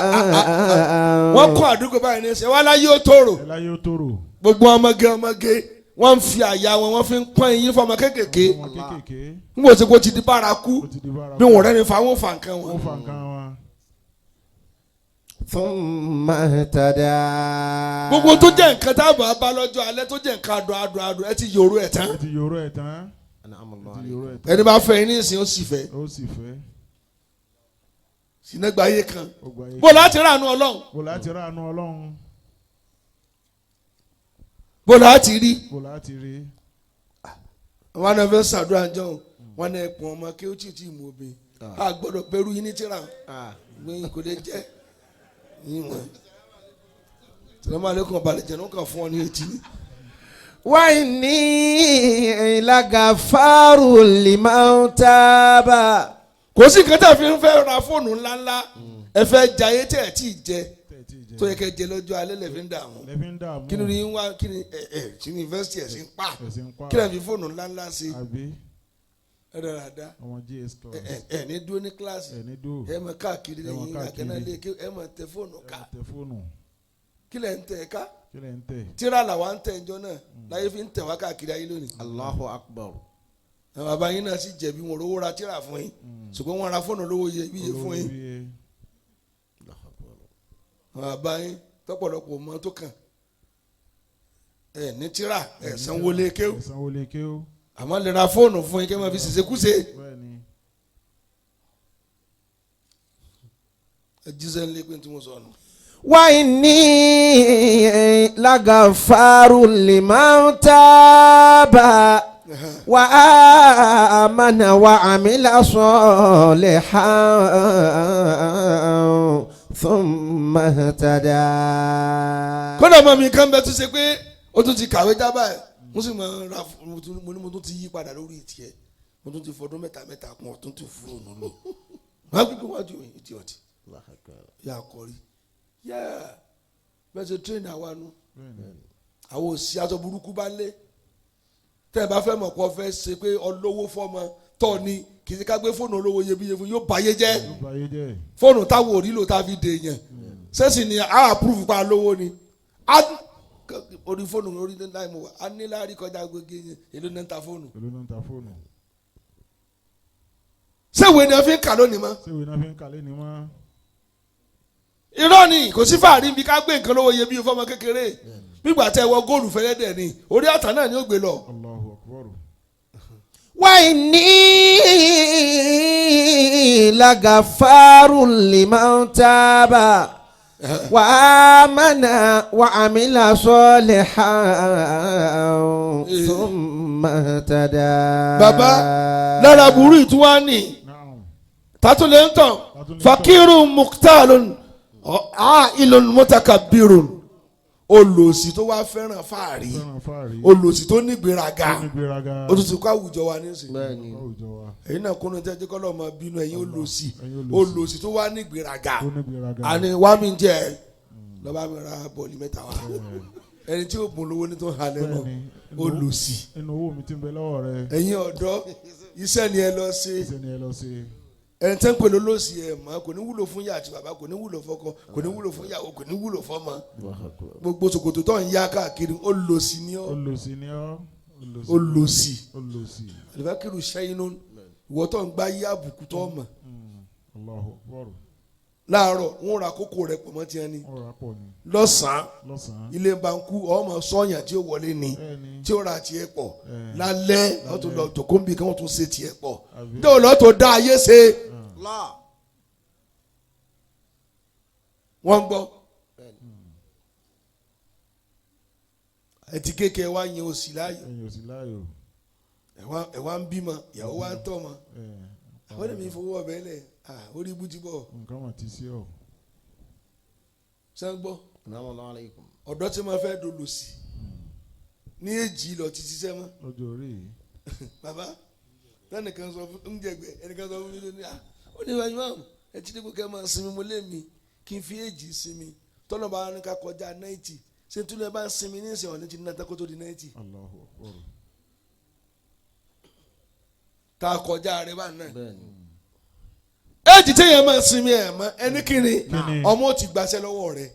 Wọ́n kọ́ àdúgbò báyìí ní ṣe wọ́n láyé ó tòrò. Ẹ láyé ó tòrò. Gbogbo ọmọge ọmọge, wọ́n ń fi àyà wọn, wọ́n fi ń pọ́n eyín fọmọ kéékèèké. Ọmọ kéékèèké. N kò sí kó ti di bárakú. Ó ti di bárakú. Bí wọn rẹ́ni fa, wọn fa nǹkan wọn. Wọ́n fa nǹkan wọn. Thumma ihtada. Gbogbo tó jẹ́ nǹkan tá a bá bá lọ́jọ́ alẹ́, tó jẹ́ nǹkan adùn adùn adùn, ẹ ti yòrò ẹ̀ tán. Ẹ ti yòrò ẹ̀ tán. Ẹ ti yòrò ẹ̀ tán. Ẹni bá fẹ́ yín ní ìsìn, ó sì fẹ́. Ó sì fẹ́. Sínẹ́gbà ayé kan. Ó gba ayé. Bó láti ràánú Ọlọ́run? Bó láti ránu Ọlọ́run? Bó láti rí? Bó láti rí? Wọn náà fẹ́ ṣàdúrà jọ̀hún, wọn náà pọ̀ ọmọ kí ó tì tí mú obìnrin a gbọ́dọ̀ pẹ̀lú yín ní tíra gbẹ̀yìn kò lè jẹ́ yín wọn. Sàlámù aleykum, balẹ̀ jẹ̀ ní kàn fún ọ ní etí. Wa inni lagafaru liman taba. Kò sí nǹkan tá a fi ń fẹ́ ra fóònù ńláńlá. Ẹ fẹ́ jayé tẹ̀ ẹ̀ tí ì jẹ. Tẹ̀ tí ì jẹ. Tó yẹ kẹ́ jẹ lọ́jọ́ alẹ́ lẹ̀ fi ń dààmú. Lẹ́fi ń dààmú. Kí ni ń wá? Kí ni ẹ ẹ sí yunifásitì ẹ̀ sí ń pa? Ẹ̀sìn ń pa. Kí ni fi fóònù ńláńlá sí? Àbí? Ẹ dáradára. Ọmọ JS class. Ẹ ẹ ẹ ní dúró ní kíláàsì. Ẹ̀ ní dúró. Ẹ mọ káàkiri Ẹ mọ lẹ́yìn káàkiri. àgànná lé ẹ mọ tẹ fóònù ká. Tẹ fóònù. Kí lẹ̀ ń tẹ̀ ká? Kí lẹ̀ ń tẹ̀? Tíra làwa ń tẹ̀ ẹjọ́ náà láyé fi ń tẹ̀ wá káàkiri ayé lónìí. Allahu akbar. Àwọn bàbá yín náà sì jẹ̀bi, wọn rówó ra tíra fún yín, ṣùgbọ́n wọn ra fóònù olówó iyebíye fún yín. Olówó. Àwọn bàbá yín tọ́pọ̀lọpọ̀ mọ tó kàn ẹ ní tíra ẹ sanwó lé kéwù. Sanwó lé kéwú. Àmọ́ lè ra fóònù fún yín kẹ́ máa fi ṣèṣekúṣe. Bẹ́ẹ̀ni. Ẹ jíṣẹ́ ńlẹ́ pé tí mo sọ nù. Wa inni lagafaru liman taba wa amana wa amila salihan thumma ihtada. Kódà ọmọ mi kan bẹ tó ṣe pé ó tún ti kàwé jábà ẹ, mo sì máa ra mo ní mo tún ti yí padà lórí tiẹ̀, mo tún ti fọdún mẹ́ta mẹ́ta kún ọ̀tún ti fóònù lò wọ́n á gbígbé wájú mi ìdí ọtí yà kọrí yà bẹ́ẹ̀ ṣe train àwa nu. Àwọn òsì aṣọ burúkú bá lé tẹ́ ẹ bá fẹ́ mọ̀ kó fẹ́ ṣe pé ọlọ́wọ́ fọmọ tọ́ ni, kì í ṣe ká gbé fóònù olówó iyebíye fún yóò báyé jẹ́. Yóò báyé jẹ́. Fóònù táwọn ò rí lò tá a fi dè yẹn sẹ́sì ni a approve pa lówó ni a orí fóònù orí láì mú wa a ní láàrí kọjá gbogbo yẹn. Èló ní ń ta fóònù? Èló náà ń ta fóònù? Ṣé ìwé ni a fi ń kà lónìí mọ́? Ṣé ìwé náà fi ń kalẹ̀ ni mọ́? Irọ́ ni, kò sí fàárí bí ká gbé nǹkan lówó iyebíye fọmọ kékeré. Gbígbà tẹ wọ góòlù fẹ́lẹ́dẹ̀ ni orí àtà náà ni ó gbé lọ. Allahu akbar. Wa inni lagafaru liman taba wa amana wa amila salihan thumma ihtada. Bàbá lára burú ìtúwá ni. Naam. Tàtúlẹ̀ ń tàn. Tàtúlẹ̀ ń tàn. Fakirun muktalun ailun mutakabirun. Olòṣì tó wá fẹ́ràn fáàrí, Fẹ́ràn fáàrí. olòṣì tó nígbéraga, Tó nígbéraga. ó tún ti kó àwùjọ wa nísìnyí. Bẹ́ẹ̀ni. Àwùjọ wa. Èyí náà kúnnú jẹ́ kọ́lọ́ máa bínú ẹ̀yin olòṣì. Ẹ̀yin olòṣì. Olòṣì tó wá nígbéraga. Tó nígbéraga. Àní wá mi jẹ lọ́ba mi ra bọ̀ọ̀lì mẹ́ta wá, ẹni tí ó bùn lówó ní tó ń halẹ̀ mọ́. Bẹ́ẹ̀ni. Olòṣì. Inú owó mi ti ń bẹ lọ́wọ́ rẹ. Ẹ̀yin ọ̀dọ́, iṣẹ́ ni ẹ lọ ṣe. Iṣẹ́ ni ẹ lọ ṣe. Ẹni tẹ́ ń pè lólòṣì ẹ̀ mọ́, kò ní wúlò fún ìyá àti bàbá, kò ní wúlò fọ́kọ, kò ní wúlò fún ìyàwó, kò ní wúlò fọ́mọ. Gbogbo ṣòkòtò tó ń yá káàkiri, olòṣì ni ọ́. Olòṣì ni ọ́. Olòṣì. Olòṣì. Olòṣì. Alifakiru sẹ́yinú, ìwọ tó ń gbá yí àbùkù tó mọ̀. Allahu Akbar. Láàárọ̀ wọn ra kókó rẹ̀ pọ̀ mọ́ tiẹ̀ ni. Wọ́n rà pọ̀ ni. Lọ́sàn-án, Lọ́sàn-án. ilé banku ọmọ sọ́yàn tí ó wọlé ni, Bẹ́ẹ̀ni. tí ó ra tiẹ̀ pọ̀. Lálẹ́ wọ́n tún lọ jòkó nbí kí wọ́n tún ṣe tiẹ̀ pọ̀. Àbí? Ní òlọ́ tó dá ayé ṣe, wọ́n ń gbọ́ ẹtí kékeré wa yẹn òsì láàyò. Ẹ̀yin òsì láàyò. Ẹ̀ wá ń bímọ, ìyàwó wa ń tọ́ mọ. Ẹ̀, Àwọn ènìyàn fowó ọbẹ̀ lẹ̀, orí ibú ti bọ̀. Nǹkan mà ti sí ọ. Sẹ́ ń gbọ́? Assalamu alaikum. Ọ̀dọ́ tí wọ́n fẹ́ dolo sí ní èjì lọ ti ṣiṣẹ́ mọ́. Lọ́jọ́ orí yìí. Bàbá lẹ́nìkan sọ fún ń jẹgbẹ́, ẹnìkan sọ fún mi lónìí, ó ní wáyé máa ẹ ti dípò kẹ́ máa sinmi, mo lé mi kí n fi èjì sinmi, tọ́lọ́ bá ní ká kọjá 90, ṣé túlẹ̀ bá ń sinmi ní ìsìn ọ̀nà tí ní nàta kó tó di 90. Allahu Akbar. Tá a kọjá rẹ bá náà. Bẹ́ẹ̀ni. Èjì téèyàn máa sinmi ẹ̀ mọ́ ẹni kíni? Kíni? Ọmọ ti gbaṣẹ́ lọ́wọ́ rẹ,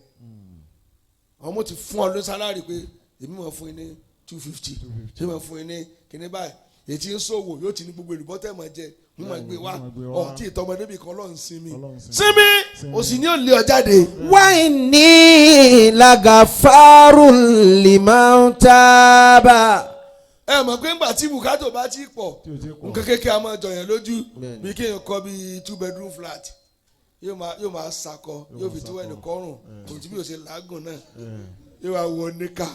ọmọ ti fún ọ ní salary pé èmi máa fún yín ní 250, èmi máa fún yín ní kíní báyìí. Èyí tí ń ṣòwò yóò ti ní gbogbo èlùbọ́ tẹ̀ máa jẹ, ń máa gbé wá. Wọ́n máa gbé wá. Ọtí ìtọ́mọdé bì kan lọ́n sinmi. Ọlọ́run sinmi. Sinmi. Sinmi. Òsì ní ò lé ọ jáde. وإني لغفار لمن تاب. Ẹ mọ̀ pé ńgbà tí bùkátà bá ti pọ̀, Tí o ti pọ̀. nǹkan kékeré a máa jọyàn lójú. Bẹ́ẹ̀ni. Bí kéèyàn kọ́ bí two bedroom flat, yóò máa sakọ, yóò fi máa tówẹ́lì sakọ. kọ́rùn kò tí bí yóò ṣe làágùn náà, Ẹ̀, yóò wá wọ níkà.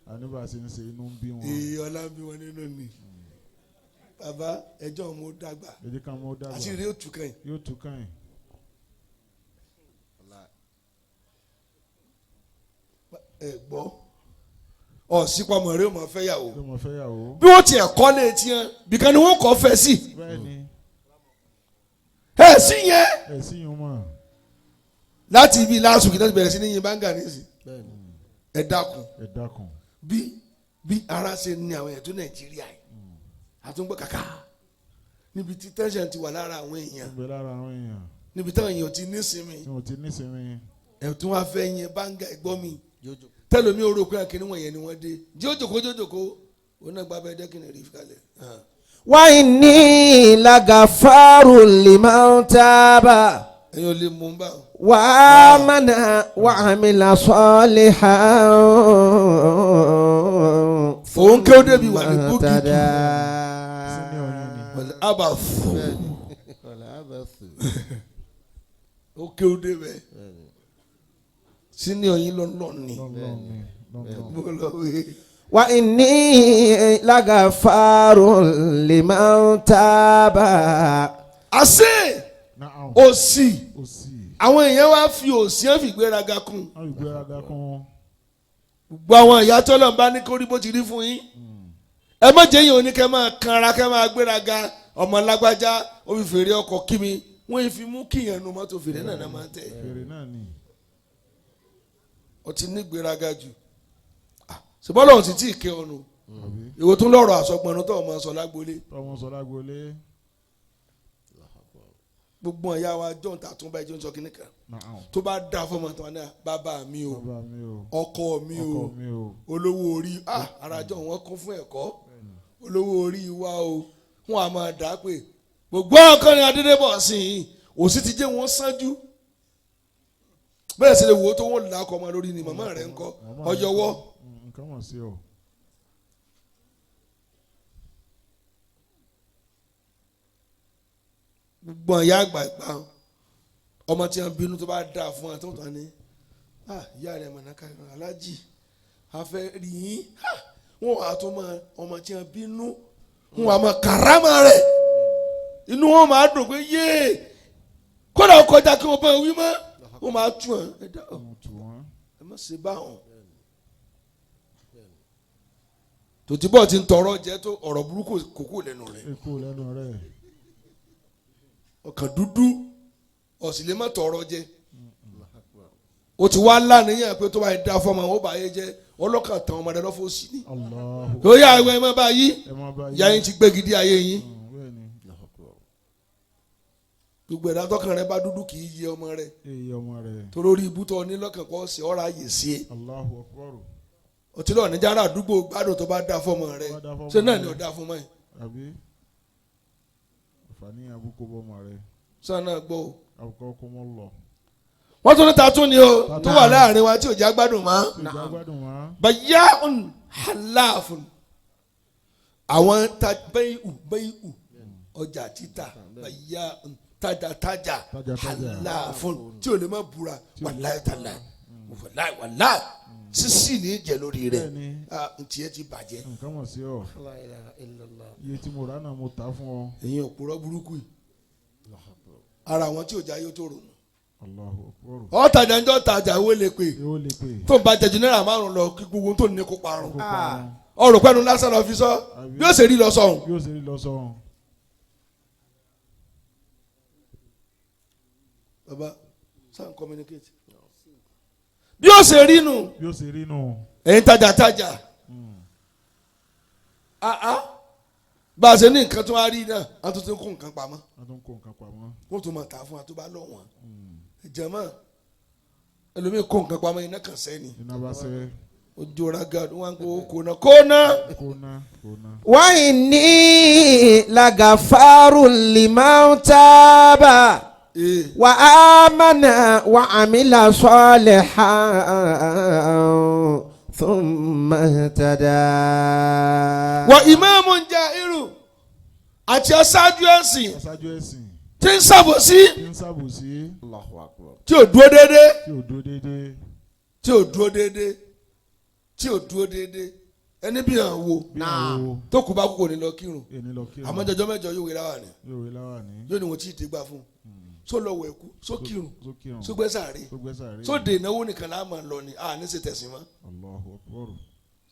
Àní bá a ṣe ń ṣe inú ń bí wọn. Èyí ọlá ń bí wọn nínú ni bàbá ẹjọ́ mo dàgbà. Ẹ jẹ́ ká mọ́ dàgbà. Àti rí òtún kan yìí. Yóò tún kàn yín. Ẹ gbọ́ ọ̀sípamọ̀ rẹ ò mọ̀ fẹ́ yàwó. Yóò mọ fẹ́ yàwó. Bí wọ́n tiẹ̀ kọ́ lé tiẹ̀ bìkan ni wọ́n kọ́ fẹ́ sí. Bẹ́ẹ̀ni. Ẹ sí yẹn. Ẹ̀ sí yín mọ̀. Láti ibi lásùkì náà ti bẹ̀rẹ̀ sí ní yin báńgà nísì. Ẹ dákun. Ẹ dákun. Bí ara ṣe ní àwọn èèyàn tó Nàìjíríà yìí, àtúngbọ́ kàkà níbi tí tẹ́sán ti wà lára àwọn èèyàn, Ń bẹ lára àwọn èèyàn. níbi táwọn èèyàn ti nísinmi, Tí wọ́n ti nísinmi. ẹ̀ tún wá fẹ́ yin báńgà. Ẹ̀gbọ́n mi tẹ́lómi ó rò pé akínní wọ̀nyẹn ni wọ́n dé jí ó jòkó, jí ó jòkó, òun náà gba abẹ́ dẹ́kìnì rí kalẹ̀. وإني لغفار لمن تاب Ẹ̀yin ò lè mú un bá wọn. وآمن وعمل صالحا. Òun kí ó débi wà ní búkìtì. اهتدى. Senior yín ni. Wọ̀lẹ̀ abàfò ó kí ó débẹ̀ sínú ọyìn lọ́nà ni. Lọ́nlọ́n ni. Lọ́nlọ́n. Mo lọ wí. وإني لغفار لمن تاب. Àṣé Naam. òsì Òsì. àwọn èèyàn wá fi òsì hàn fi gbéraga kún. Wọ́n fi gbéraga kún. Gbogbo àwọn ìyá tọ́lọ̀ ń bá ní kó rí bó ti rí fún yín, ẹ má jẹ́ yín oníkẹ́ máa kanra kẹ́ máa gbéraga. Ọmọ lágbájá ó fi fèrè ọkọ̀ kí mi, wọ́n fi mú kíyàn nu mọ́tò, fèrè náà náà máa tẹ̀. Fèrè náà ni. Ó ti ní gbéraga jù. Ṣùgbọ́n lọ́run sì tí ì ké ọ̀nù. Àbí? Ìwò tún lọ́rọ̀ àsọgbọnú tó ọmọ sọ lágbolé. Tọmọ sọ lágbolé. Gbogbo ìyá wa john tàtún báyìí john sọ kínní kan. Naam. Tó bá dá fọmọ tó wà ní bàbá mi o, Bàbá mi o. ọkọ mi o, Ọkọ mi o. olówó orí, arajọ wọn kún fún ẹ̀kọ́, olówó orí wa o, wọn a máa dà á pé gbogbo ọkùnrin adédébọ̀ sí i òsì ti jẹ́ wọn sánjú bẹ́ẹ̀ sì lè wò ó tó wọn là á kọ́ ọmọ lórí ni màmá rẹ̀ ń kọ́ Màmá rẹ̀ ọyọwọ́. Nǹkan mọ̀ sí ọ. Gbogbo ìyá àgbààgbà ọmọ tí wọn bínú tó bá dáa fún wọn tó tán ni, ìyá rẹ̀ mọ̀nàká alájì afẹ́ rí yín. Wọn wà tó mọ ọmọ tí wọn bínú, wọn wà mọ kàrámà rẹ̀, inú wọn máa dùn pé yéé kódà ó kọjá kí wọn bá wí mọ́, wọn máa tún ẹ dá ọ. Wọ́n tù wọ́n. Ẹ má ṣe báwọn. Tòtíbọ̀ ti ń tọrọ jẹ́ tó ọ̀rọ̀ burúkú kókó lẹ́nu rẹ̀. Èkó lẹ́nu rẹ̀. Ọkàn dúdú ọ̀sìn lè má tọrọ jẹ. O ti wá lánìyàn pé tó bá yẹ da fọmọ ó bá yẹ jẹ ọlọ́kàn tán ọmọdé lọ́fọ́ sí ni. Allahu. Tó yà àwọn ẹ̀ má bá yí Ẹ má bá yí. ìyá yín ti gbé gidi ayé yín. Bẹ́ẹ̀ ni. Gbogbo ẹ̀dá tọkàn rẹ bá dúdú kì í yé ọmọ rẹ. Èyí ọmọ rẹ̀. Torí orí ibú tó ní lọ́kàn kọ́ sí ọ̀rọ̀ ayè sí i. Allahu akbar. Ọtí lọ́ọ̀ níjà àdúgbò gbádùn tó bá da fọmọ rẹ. Bá da fọ́mọ Ṣé náà ni rẹ. ò da fọmọ yìí? Àbí? Àǹfààní àbúkọ bọ́mọ rẹ̀. Sọ náà gbọ́ o. Àbúkọ kó mọ́ lọ. Wọ́n tún ní tatún ni o tó wà láàrin wa tí ò já gbádùn mọ́. Ìjà gbádùn wá. Bayya'un halafun. Àwọn ta bẹ́yìí bẹ́yìí ọjà títà bayya'un tajàtajà Tajàtajà. halafun tí ò lè má búra wàláyé tàlà wàláyé wàláyé sísì ní jẹ lórí rẹ̀. Bẹ́ẹ̀ni. Ah, ntìyẹ ti bàjẹ́. Nǹkan mọ̀ sí ọ. La ilaha illallah. Iye tí mo rà náà mo tà á fún ọ. Èyàn òpùrọ́ burúkú yìí ara àwọn tí ò já yóò tó rò nù. Allahu akbar. Ọ̀tajà ń jọ́ tajà owó lè pè Yóò lè pè. tó ń bá jẹjú 5 náírà lọ kí gbogbo tó ní kó parun. Kó parun. Ọ̀rọ̀ pẹ́nu lásán lọ fi sọ bí ó ṣe rí lọ sọ̀hún. Yóò ṣe rí lọ sọ̀hún. Baba sáà ń communicate. Bí ó ṣe rí nù. Yóò ṣe rí nù. Ẹ̀yin tajà tajà ah ah bá a ṣe ní nǹkan tó wá rí náà a tún ti ń kó nǹkan pamọ́. A tún kó nǹkan pamọ́. Wọ́n tún máa tà fún wa tó bá lọ wọ́n. Jẹ̀mọ́ ẹlòmíì kó nǹkan pamọ́ iná kan sẹ́ni. Iná bá ṣe. Ojú ọ̀rá gàdú wọn kó kó ná kó ná. Kó ná kó ná. Wa inni lagafarun liman taba. Ee. Wa amana wa amila salihan thumma ihtada. Wọ ìmáàmù ń jẹ irú àti aṣáájú ẹ̀sìn Aṣáájú ẹ̀sìn. tí ń ṣàbòsí Tí ń ṣàbòsí. tí ò dúró déédéé Tí ò dúró déédéé. tí ò dúró déédéé tí ò dúró déédéé ẹni bí hàn wo Bí àwọn tó kù bá kú kò ní lọ kírun èmi lọ kírun. àmọ́ jọjọ́ mẹ́jọ yóò wé láwà ní Yóò wé láwà ní. yóò ní wọn tí ì dé gbà fún un só lọ wẹ̀ kú só kírun Só kírun. só gbẹ́ sàárè Só gbẹ́ sàárè. só dè ìnáwó nìkan láàmú lọ ni à ní ṣe tẹ̀sìn mọ́. Allahu akbar.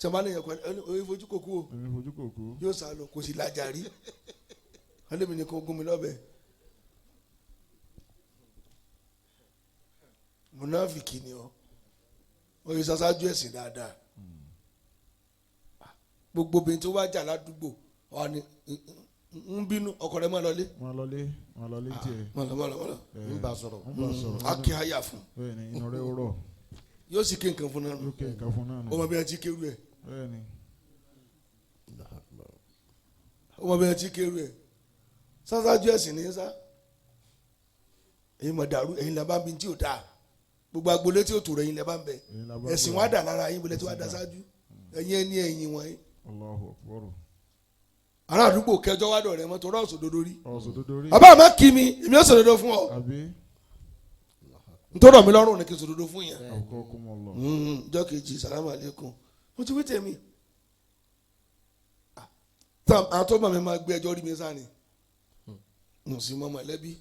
Sọ̀bá ní ẹ̀kọ́ ẹni oye fojú kò kú o. Èmi fojú kò kú. Yóò sá lọ kò sì lajà rí alẹ́mi ni kò gún mi lọ́bẹ̀. Munafiki ni ọ oye sasájú ẹ̀sìn dáadáa gbogbo obìnrin tó wá jà ládùúgbò ọ ni ń bínú ọkọ rẹ má lọlé. Máa lọlé máa lọlé tiẹ̀. Má lọ má lọ má lọ. Ń bá sọ̀rọ̀. Ń bá sọ̀rọ̀. A kí àyà fún. Bẹ́ẹ̀ni inú rẹ̀ ó rọ̀. Yóò sì ké nǹkan fún náà. Yóò ké nǹkan fún náà nù. Ọmọ bí wọn ti kéwú ẹ. Bẹ́ẹ̀ni. Ọmọ bí wọn ti kéwú ẹ sásájú ẹ̀sìn ní sá èyí mọ̀ dàrú ẹ̀yin lẹ́ bá ń bi tí ò dáa gbogbo agboolé tí ò tòrò ẹ̀yin lẹ́ bá ń bẹ Ẹ̀yin la bá ń ẹ̀sìn bẹ. wa dà lára yín bolẹ̀ tí wàá da sáájú ẹ̀yin ẹni ẹ̀yìn wọ̀nyí. Allahu akbar. Ará àdúgbò kẹjọ wá dọ̀rẹ́ mọ́tò ọ̀rọ̀ òṣòdodo rí. Ọ̀sọ̀ dodo rí. Bàbá àmọ́ kí mi èmi ó sòdodo fún ọ. Àbí? Ntọ́rọ̀ mi lọ́rùn ni kí n sòdodo fún yẹn. Àwùkọ́ kó mọ̀ lọ. Jọ́ kejì sàlámù alẹ́kùn mo ti wí tèmi. Àwọn tó mọ̀ mi máa gbé ẹjọ́ rí mi sáà ni mo sì mọ mọ̀lẹ́bí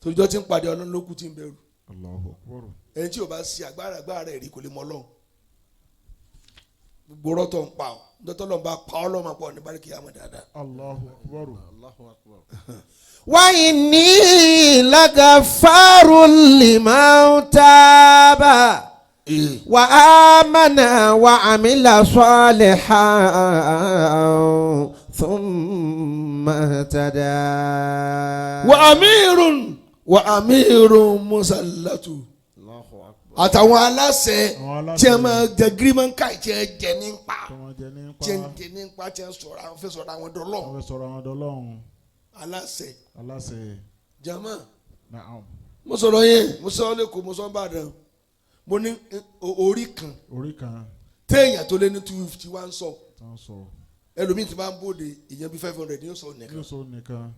torijọ́ tí ń pàdé Ọlọ́run ló kù tí ń bẹ̀rù. Allahu akbar. Ẹni tí o bá ṣe agbára agbára rẹ̀ rí kò lè mọ Ọlọ́run gbogbo rọ́tọ̀ ń pa ọ́ dọ́tọ́ lọ́n bá pa ọ́ lọ́mọ pọ̀ ní báríkì àmọ́ dáadáa. Allahu akbar. Wa inni lagafarun liman taba. Wa amana wa amila salihan thumma ihtada. Wa amirun wa amirun musallatu àtàwọn aláṣẹ Àwọn aláṣẹ. tí a máa jẹ gírímọ̀ǹkà tí a jẹ nípa Tí wọ́n jẹ nípa. tí a jẹ nípa tí a sọ̀rọ̀ àwọn fẹ́ sọ̀rọ̀ àwọn dọ́lọ́. Wọ́n fẹ́ sọ̀rọ̀ àwọn dọ́lọ́hún. Aláṣẹ. Aláṣẹ. Jama. Naam. Mo sọ̀rọ̀ yẹn mo sọ lẹ́kọ̀ọ́ mo sọ ń bàdàn mo ní orí kan Orí kan téèyàn tó lé ní 250 wá ń sọ tí wọ́n sọ. ẹlòmíì tí máa ń bòde ìyẹn bí 500 ní ó sọ nìkan Yóò sọ nìkan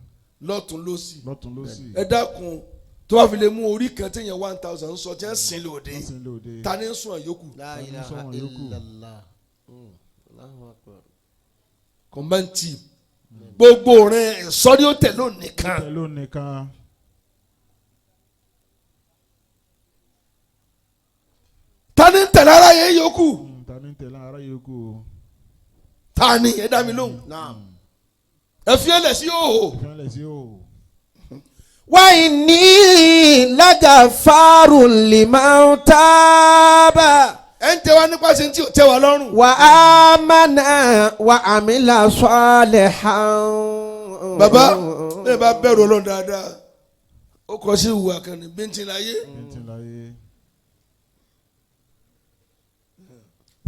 lọ́tún lọ́sì. Lọ́tún lọ́sì. Ẹ dákun tó bá fi lè mú orí kan téèyàn 1000 sọ tí wọ́n sìn lóde Wọ́n sì ń lòde. ta ni ń sùn àyókù. La ilaha ilaha illallah. illallah. Allahu akbar. Kọ̀mbántì gbogbo rẹ̀ sọ́rí ó tẹ̀ lónìí kan. Tẹ̀lé nìkan. Ta ni ń tẹ̀lé ara yẹn yòókù? Ta ni ń tẹ̀lé ara yòókù o? Ta ni? Ẹ dá mi lóhùn. Ẹ fi ẹlẹ̀ sí òhò. Ìfẹ́lẹ̀ sí o. وإني لغفار لمن تاب Ẹ ń tẹ wá nípa ṣe tí ò tẹ wá lọ́rùn. وآمن وعمل صالحا. Bàbá bẹ́ẹ̀ bá bẹ̀rù Ọlọ́run dáadáa, ó kọ sí ìwà kan ní bíntín láyé. Bíntín láyé.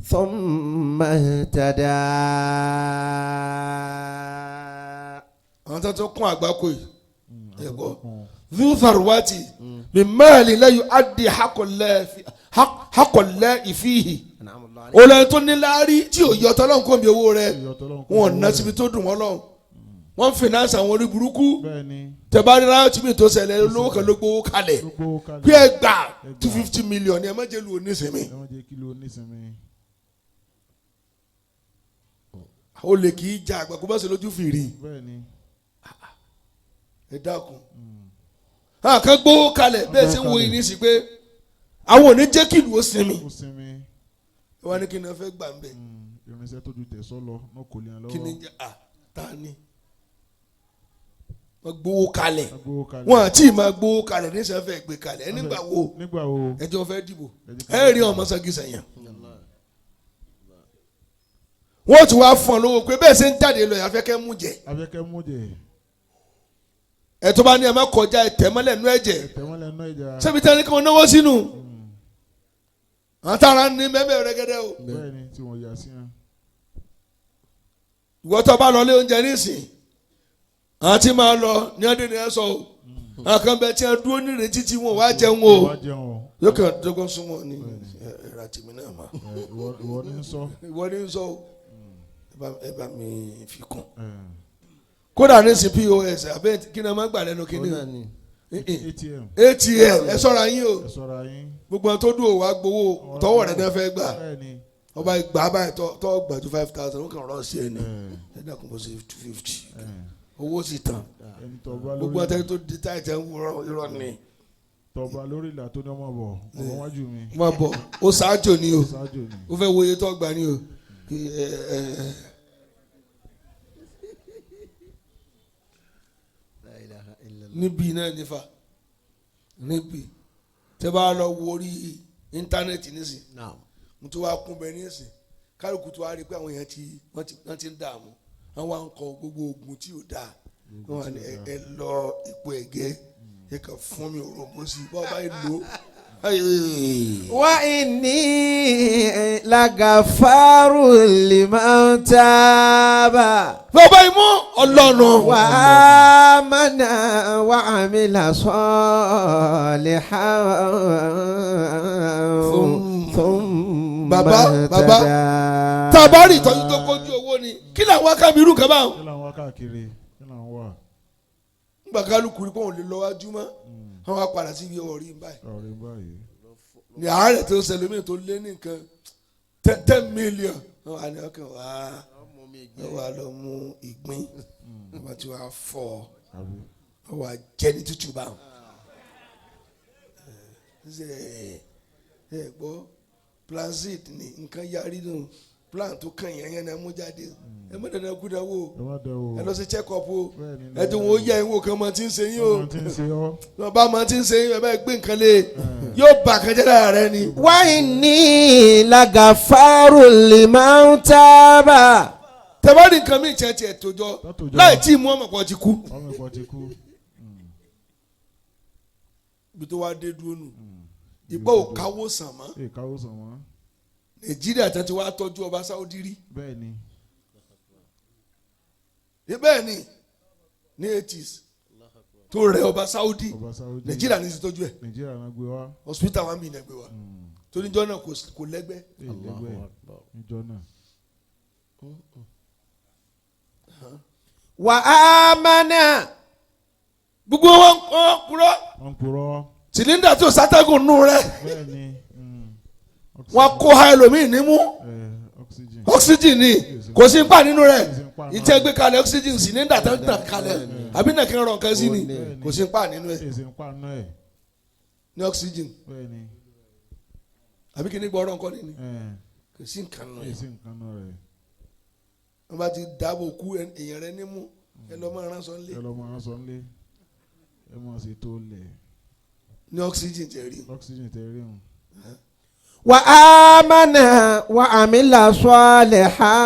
ثم اهتدى. Àwọn tó tún kún àgbákò yìí, ẹ gbọ́ zuzarwati mi máàlì lẹ́yìn adi hakọ̀lẹ́ ìfihì olóyún tó ní láárí tí ò yọ tọ́lọ́hún kò mi owó rẹ. Ìyọ̀ tọ́lọ́run kò Wọn ò owó ná rẹ̀. síbi tó dùn wọ́n lọ́hùn, wọ́n ń finance àwọn orí burúkú. Bẹ́ẹ̀ ni. Tẹ̀bárí ráyọ̀tì mi tó ṣẹlẹ̀, olówó kan ló gbowó kalẹ̀ Ló gbówó kalẹ̀. bí ẹ gbà 250 million ẹ má jẹ́ lu onísìnmi. Ẹ má jẹ́ kí ló nísinmi. O lè kì í ja àgbà kó bá ṣe lójú fìrí. Bẹ́ẹ̀ ni. Ẹ dákun, àkàn gbowó kalẹ̀ bẹ́ẹ̀ ṣe ń wo ìní sí pé àwọn ò ní jẹ́ kí ìlú ó sinmi. Ó sinmi. Ẹ wá ní kí ni wọ́n fẹ́ gbà ń bẹ̀? Irinṣẹ́ tó ju tẹ̀sọ́ lọ náà kò lè hàn lọ́wọ́. Kí ni jẹ́ à ta ni wọ́n gbowó kalẹ̀? Wọ́n gbówó kalẹ̀. Wọ́n àti máa gbowó kalẹ̀ ní sẹ́fẹ̀ gbé kalẹ̀ ẹ nígbà wo? Nígbà wo? Ẹjọ́ fẹ́ dìbò. Ẹjọ́. Ẹ rí ọmọ sagi sẹ̀yìn, wọ́n ti wá fún ọ lówó pé bẹ́ẹ̀ ṣe ń jáde lọ yàfẹ́ kẹ́ mú jẹ. Afẹ́kẹ́ mú jẹ. Ẹ tó bá ní ẹ má kọjá, ẹ tẹ̀ mọ́lẹ̀ nú ẹ̀jẹ̀. Tẹ̀wọ́n lẹ́nu ìjà. Ṣébi tí wọ́n ní kí wọ́n náwó sínú àwọn tára ń ní mẹ́mẹ́ rẹ́gẹ́dẹ́ o. Bẹ́ẹ̀ ni, tí wọ́n yà sí wọn. Ìwọ tó bá lọ lé oúnjẹ nísìn, àwọn tí máa lọ ní ọdún ní ẹ sọ o, àwọn kan bẹ tí wọn dúró nírètí tí wọn wá jẹun o. Wá jẹun o. Yóò kàn dọ́gbọ́n súnmọ́ ní ẹ̀rọ àtìmí náà mà. Ẹ, ìwọ ní sọ. Ìwọ ní sọ o, ẹ bá mi fi kún. Ẹ, Kódà ní sí POS abẹ́ kí ni a máa gbà lẹ́nu kí ni? ATM. ATM, ẹ sọ́ra yín o. Ẹ ṣọ́ra yín. Gbogbo àwọn tó dúró wá gbowó tọwọ́ rẹ̀ náà fẹ́ gbà. Bẹ́ẹ̀ ni. Ọba ìgbà báyìí tọ́ gbà ju 5,000, ó kàn rọ́ sí ẹ ní ẹ dàkún bó ṣe 250, owó sì tán. Ẹni tọba Gbogbo lórí àtẹni tó di táyì tẹ ń wúrọ irọ́ ni. Tọba lórí ìlà tó ní ọmọ bọ̀ ọmọ wájú mi. Má bọ̀, ó ṣáájò ni o. Ṣáájú ni. Ó fẹ́ wo iye tó gbà ni o. Ẹ, ẹ, ẹ. Níbí náà nífa níbí tẹ bá lọ wo orí íńtánẹ́ẹ̀tì nísìn, mo tún wá kún bẹ nísìn, kálukú tó wá rí i pé àwọn èèyàn ti wọ́n ti ń dààmú, wọ́n wá ń kọ gbogbo oògùn tí ò dáa, wọ́n wà ní ẹ lọ ipò ẹ̀gẹ́, ẹ kàn fún mi òròǹbó sí i bọ́ọ̀ báyìí lò ó. وإني لغفار لمن تاب Bọ́ọ̀ báyìí mú ọlọ́run. وآمن وعمل صالحا ثم Bàbá, bàbá, اهتدى. tá a bá rí ìtọ́jú tó kọjú owó ni, kí làwọn akábírú kan báwọn. Kí làwọn wá káàkiri? Kí làwọn wà? Nígbà kálukú rí pé òun lè lọ wájú mọ́, wọ́n wá padà síbi ọ̀rí báyìí. Ọ̀rẹ́ báyìí. Ní àárẹ̀ tó ṣẹlẹ̀ mí tó lé ní nǹkan 10 million, wọ́n wà ní ọkàn wá, wọ́n wà lọ mú ìgbín, wọ́n bá ti wá fọ́, Àbí. wọ́n wà jẹ́ ní tútù báwọn. Ẹ ẹ gbọ́, Planzid ni nǹkan yarí nù, plan tó kàn yẹn yẹn náà mú jáde. Ẹ má dandan kú dáwọ́. Ẹ má dẹ o. Ẹ lọ sí check up o. Bẹ́ẹ̀ ni. Ẹ tó wọn ó yẹ ìwò kan mọ tí ń ṣe yín o. Ọmọ tí ń ṣe ọ́. Wọn bá mọ tí ń ṣe yín, ẹ bá gbé nǹkan lé, yóò bà kan jẹ́ lára rẹ ni. وإني لغفار لمن تاب Tẹ̀bá ní nǹkan míì tiẹ̀ tiẹ̀ tó jọ Tọ́tòjọ́. láì tí ì mú ọmọ kan ti kú. Ọmọ ìpọ̀ ti kú. Ibi tó wá dé dúró nù, ìgbọ́ ò káwó sàn mọ́. Ẹ káwó sàn wọ́n. Nàìjíríà tán ti wá tọ́jú ọba Sáúdí rí. Bẹ́ẹ̀ ni. Bẹ́ẹ̀ ni, ní 80s tó rẹ ọba Sáúdí. Ọba Saudi. Nàìjíríà ní ti tọ́jú ẹ̀. Nàìjíríà náà gbé wá. Hospital wa mi nà gbé wa torí jọ́ náà kò lẹ́gbẹ́. Ẹ lẹ́gbẹ́ níjọ́ náà. وآمن Gbogbo wọn wọn kúrọ́. Wọ́n ń purọ́. Cylinder tó sátẹ́gùn nù rẹ. Bẹ́ẹ̀ ni. Wọn kó ha ẹlòmíì nímú. Ẹ, oxygen. Oxygen ni kò sí pa nínú rẹ, ìtẹ́ gbé kalẹ̀ oxygen cylinder tó ń tàn kalẹ̀ àbí nàkẹ́ rọ̀ nǹkan sí ni, kò sí pa nínú ẹ̀. Èsì ń pa nù ẹ̀. Ní oxygen. Bẹ́ẹ̀ ni. Àbí kí ni gbọ́rọ̀ nǹkan ni? Ẹ̀ Kò sí nǹkan nù ẹ̀ yẹn. sí nǹkan náà rẹ̀. Wọ́n bá ti dáàbò kú èèyàn rẹ nímú, ẹ lọ́ máa ránṣọ nílé. Ẹ lọ́ máa sọ nílé, ẹ máa ṣe tó lẹ̀. Ní oxygen tẹ̀ rí. Oxygen tẹ̀ rí hùn. وآمن وعمل صالحا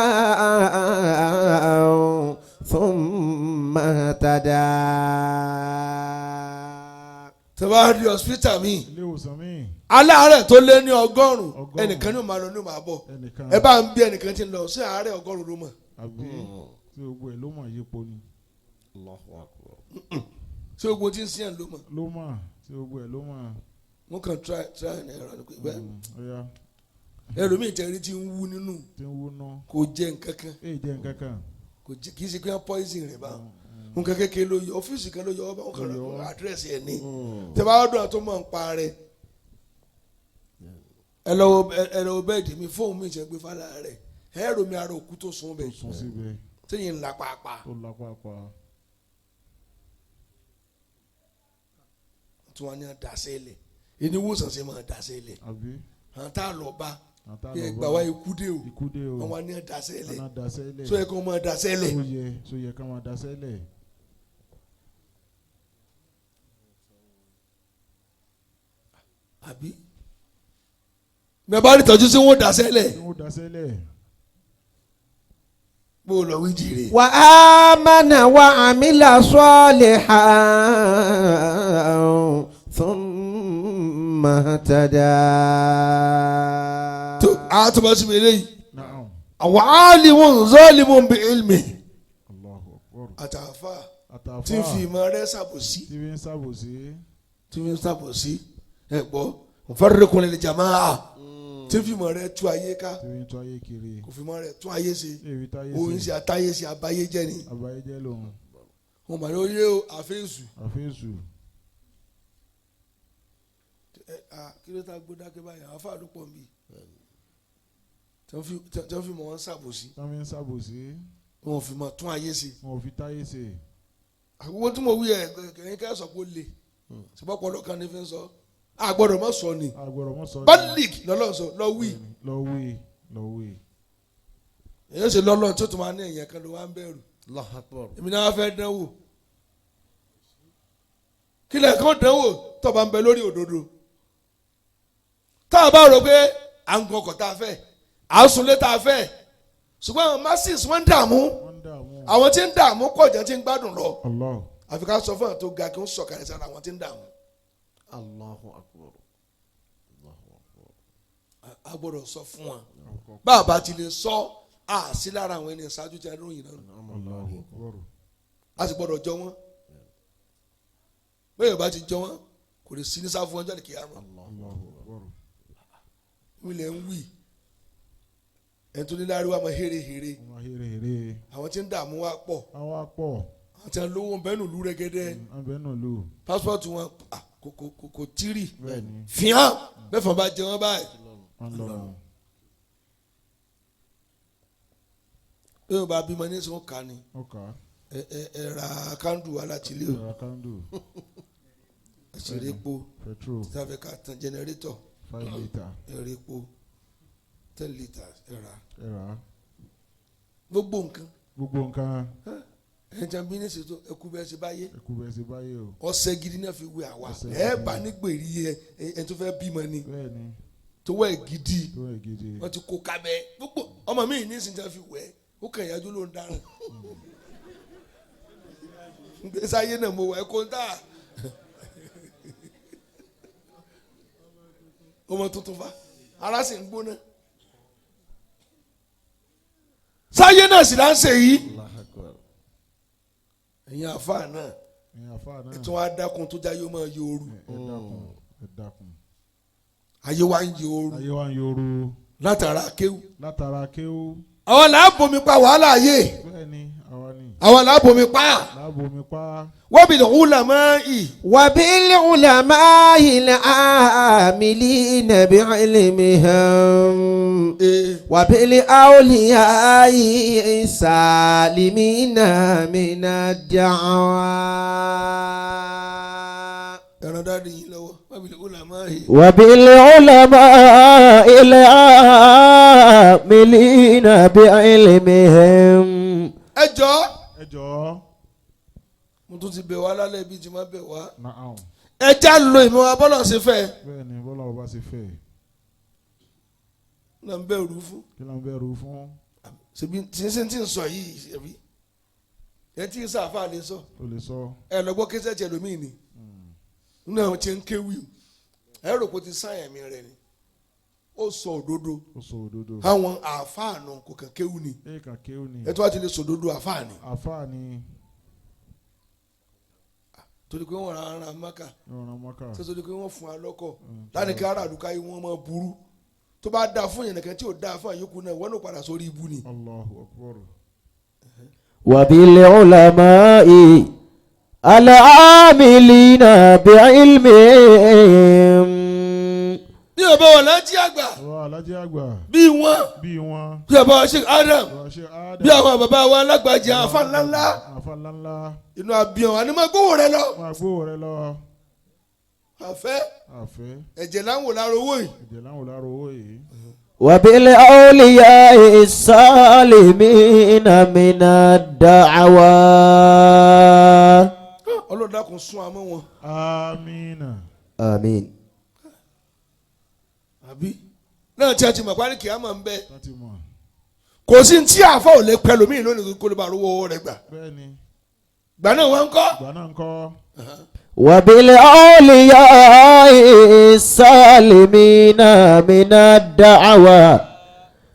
ثم اهتدى. Tí wọ́n bá rí hospital mi, Ilé ìwòsàn míì, aláàárẹ̀ tó lé ní 100, 100. ẹnìkan ní ó máa lọ, ní ó máa bọ̀. Ẹnìkan. Ẹ bá ń bí ẹnìkan tí ń lọ sí àárẹ̀ 100 ló mọ̀? Àbí tí gbogbo ẹ̀ ló mọ̀ yípo ni? Ṣé gbogbo tí ń sìn ló mọ̀? Ló mọ̀ tí gbogbo ẹ̀ ló mọ̀. Wọ́n kàn try try and error ni pé bẹ́ẹ̀. Ọ̀ya. Ẹlòmíì tẹ̀rí tí ń wú nínú, tí ń wú ná, kò jẹ nǹkan kan. Èyí jẹ́ nǹkan kan. Kò jẹ, kì í ṣe pé wọ́n poison rẹ̀ bá nǹkan kékeré ló yọ, ọ́fíìsì kan ló yọ ọba, wọn kàn Ló yọ. rà àdírẹ́sì ẹ̀ ní tẹ bá ọdún tó mọ̀ ń pa rẹ̀. Ẹ lọ wo, ẹ lọ wo bẹ́ẹ̀dì mi, fóònù mi ṣe gbé fálà rẹ̀, ẹ rò mi ara òkú tó sùn Tó bẹ̀, sùn síbẹ̀, téyìn ńlá pàápàá, tó lápapà. Tí wọ́n ní àdàsẹ́ lẹ̀ ìníwòsàn ṣe máa dàsẹ́ lẹ̀. Àbí? Àwọn tá a lọ bá àtà bí ẹ lọ gbà bá wá, ikú dé o. Ikú dé o. Wọn wá ní àdàsẹ́ lẹ̀. Àná dasẹ́ lẹ̀. Sọ yẹ kó máa dàsẹ́ lẹ̀. Ó yẹ, so yẹ ká máa dasẹ́ lẹ̀. Àbí bẹ́ẹ̀ bá rí tọ́jú sí wọn dàsẹ́ lẹ̀. Tí wọ́n dasẹ́ lẹ̀. Bó o lọ wí jìrè. وآمن وعمل صالحا ثم اهتدى. Tó a tó bá síbi eléyìí. Naam. Àwọn alimun zalimun bi ilmi. Allahu akbar. Àtàfà àtàfà tí ń fi ìmọ̀ rẹ̀ ṣàbòsí, tí fi ń ṣàbòsí, tí fi ń ṣàbòsí, ẹ gbọ́, mufarriqun lil jamaa, tí ń fi ìmọ̀ rẹ̀ tú ayé ká, tí fi ń tó ayé kiri, kò fi ìmọ̀ rẹ̀ tún ayé ṣe. tí fi táyé Òun ṣe ṣe, àtayé ṣe, àbáyé jẹ́ ni. Àbáyé jẹ́ lòun. Wọn mà ní oyé o, àfẹ́sù. Àfẹ́sù. Ẹ à kí ló ta gbódákẹ́ báyìí? Àwọn afáà ló pọ̀ nbí tí wọ́n fi mọ̀ wọ́n ṣàbòsí. Tí wọ́n fi ń ṣàbòsí. Wọn ò fi mọ̀ tún ayé ṣe. Wọn ò fi táyé ṣe. Àwọn tí mo wí ẹ kẹ̀yìn kẹ́ sọ pé ó le, ṣùgbọ́n ọpọlọ kan ní fi ń sọ, a gbọ́dọ̀ mọ̀ sọ ni. Àgbọ̀rọ̀ mọ́ sọ ni. Balik lọ́lọ́ sọ lọ wí. Lọ wí, lọ wí. Èyí ṣe lọ́lọ́ tó tún máa ní ẹ̀yàn kan ló wá ń bẹ̀rù. Èmi náà fẹ́ dánwò, kílẹ̀ kan dánwò tó bá ń bẹ lórí òdodo, tá a bá rò pé à ń gun ọkọ̀ tá a fẹ́, à ń sunlé tá a fẹ́, ṣùgbọ́n àwọn masses wọ́n ń dààmú. Wọ́n ń dààmú. Àwọn tí ń dààmú pọ̀ jẹ́ tí ń gbádùn lọ. Allah. Àfi ká sọ fún àwọn tó ga kí wọ́n sọ̀kalẹ̀ sára àwọn tí ń dààmú. Allahu akbar. A gbọ́dọ̀ sọ fún wọn, bá a bá ti lè sọ a sí lára àwọn ẹni ìṣáájú tí a lóyìn náà. Allahu akbar. A sì gbọ́dọ̀ jọ wọn. Bẹ́ẹ̀ bá ti jọ wọn, kò lè sí ní sáfù ọjọ́ àlùkìyámà. Allahu akbar. Wílẹ̀ ń wí ẹni tó ní láríwá máa héré héré. Wọ́n máa héré héré. Àwọn tí ń dààmú wa pọ̀. Àwọn apọ̀. Àwọn tí ń lówó ń bẹ́ẹ̀ nùlú rẹ́gẹ́dẹ́. Abẹ́ nù lù. Pásítọ̀tù wọn kò tírì. Bẹ́ẹ̀ ni. Fìhàn bẹ́ẹ̀ fọ́n bá jẹ wọ́n báyìí. Wọ́n lọ nù. Bí wọ́n bá bímọ ní sọ́n kà ní Ó kà á. ẹ ẹ ẹ ra kándù wa láti ilé o. Ẹ̀rọ kándù. Ẹ sì rí epo. Petrol. Tí a fẹ́ ká tan jẹnẹrétọ̀. 5 litre. Ẹ rí epo 10 litres, ẹ rà. Ẹ̀rà. Gbogbo nǹkan. Gbogbo nǹkan. Ẹ̀ ń jẹun bí ní ṣètò ẹkú bẹ́ẹ̀ ṣe báyé. Ẹkú bẹ́ẹ̀ ṣe báyé o. Ọṣẹ gidi náà fi wé àwa. Ọṣẹ Ẹ gidi. bá nígbèrè ẹ ẹ tó fẹ́ bímọ ni. Bẹ́ẹ̀ ni. Tó wẹ̀ gidi. Tó ẹ̀ gidi. Wọ́n ti kó kábẹ́ gbogbo ọmọ mi ní ìsìn tí wọ́n fi wẹ̀, ó kàn yájú ló ń dáràn gbèsè ayé náà. Mo wẹ̀ kó ń tà ọmọ tuntun fa ara sì ń gbóná, sáyé náà sì là ń ṣe yìí. Ẹ̀yin àfáà náà, Ẹ̀yin àfáà náà. ètò wa dákun tó jáyé ó máa yọ ooru. Ẹ dákun, ẹ dákun. Ayé wa ń yọ ooru. Ayé wa ń yoru. Látara kéwù. Látara kéwú. Àwọn là á bomi pa wàhálà ayé. Bẹ́ẹ̀ ni, àwa ni. Àwọn là á bomi pa. Láàbò mi pa. Wọ́n bi lùhùn mọ́ ì. وبالعلماء العاملين بعلمهم وبالأولياء السالمين من الدعوى. Ẹran dáadé yín lọ́wọ́. Wabil ulama'i. وبالعلماء العاملين بعلمهم. Ẹ jọ, Ẹ jọ̀ọ́. Mo tún ti bẹ̀ wá lálẹ́ ibi tí mo bẹ̀ wá. Naam. Ẹ já lo ìmọ̀ wa bọ́lọ̀ ṣe fẹ́. Bẹ́ẹ̀ ni bọ́lá ọba ṣe fẹ́. Náà ń bẹ̀rù fún. Kí ló ń bẹ̀rù fún? Ṣèbí tí ń ṣe tí ń sọ yìí, ṣèbí ẹ tí ń sàfà lè sọ. O lè sọ. Ẹ lọ gbọ́ késẹ́tì ẹlòmíì ni nínú àwọn tí ń kéwì, ẹ rò pé ó ti sáyẹn ẹ̀mí rẹ ni ó sọ òdodo. Ó sọ òdodo. Àwọn àáfàá nù kò kàn kéwù ni. Ẹ kàn kéwù ni. Ẹ tó wá ti lè sọ òdodo, àáfàá ni. Àfáà ni. Torí pé wọ́n ra ara maka. Ọ̀ràn mọ́kà. Ṣé torí pé wọ́n fún wa lọ́kọ̀ láti kí aráàlú káyé wọn máa burú, tó bá dáa fún yẹn nìkan tí ò dáa fún àyókù náà, wọ́n náà padà sórí ibu ni. Allahu akbar. وبالعلماء العاملين بعلمهم. Bí bàbá wọn lájí àgbà, Ọ̀rọ̀ alájẹ́ àgbà. Bí wọn, Bí wọn. bí bàbá wa Sheikh Adam, Ọ̀rọ̀ ṣe Adam. bí àwọn bàbá wa alágbàjì àfa ńláńlá, Àfa ńláńlá. Inú abiyàn àní máa gbówó rẹ lọ. Máa gbówó rẹ lọ. Àfẹ́. Àfẹ́. Ẹ̀jẹ̀ láwọn lára owó yìí. Ẹ̀jẹ̀ láwọn lára owó yìí. وبالأولياء السالمين من الدعوى. Ọlọ́run dákun sún àmọ́ wọn. Amina. آمين. Àbí náà tí a ti mọ̀ parí kìá mọ̀ ń bẹ. Láti mọ̀. Kò sí ní tí àfa ò lè pẹ̀lú mí lónìí kó lè bá rówó owó rẹ gbà. Bẹ́ẹ̀ ni. Gbà náà wọ́n ń kọ́. Ìgbà náà ń kọ́. وبالأولياء السالمين من الدعوى.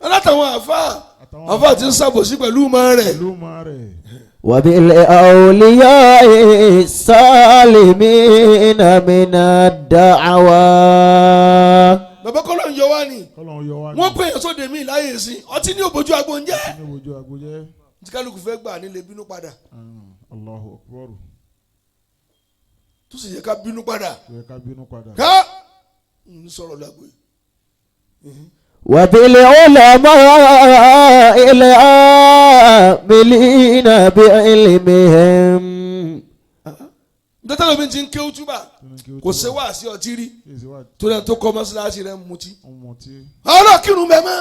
Alátàwọn àfa, Àtàwọn àfa ti ń ṣàbòsí pẹ̀lú ìmọ̀ rẹ̀. Ìlú mọ́ rẹ̀. وبالأولياء السالمين من الدعوى. Bàbá kọ́lọ́ ń yọ wá ni. Kọ́lọ̀ ń yọ wá ní. Wọ́n pè é sóde mí láyé sí ọtí ní òbójú agbó ń jẹ́. Ní ojú àgbo jẹ́. Tí kálukú fẹ́ gbà nílé bínú padà, Allahu akbar. tó sì yẹ ká bínú padà. Tó yẹ ká bínú padà. Ká ń sọ̀rọ̀ lágbo yìí. وبالعلماء العاملين بعلمهم. Dọ́tà lómi ti ń ké útúbà, Tó ní kí ó kò tó ṣe wà. wá sí ọtí rí, Kí èsì wà. torí ẹni tó kọ́ mọ́ṣáláṣí rẹ̀ ń mutí. Ọmọ tí Ọlọ́kìrun bẹ́ẹ̀ mọ́.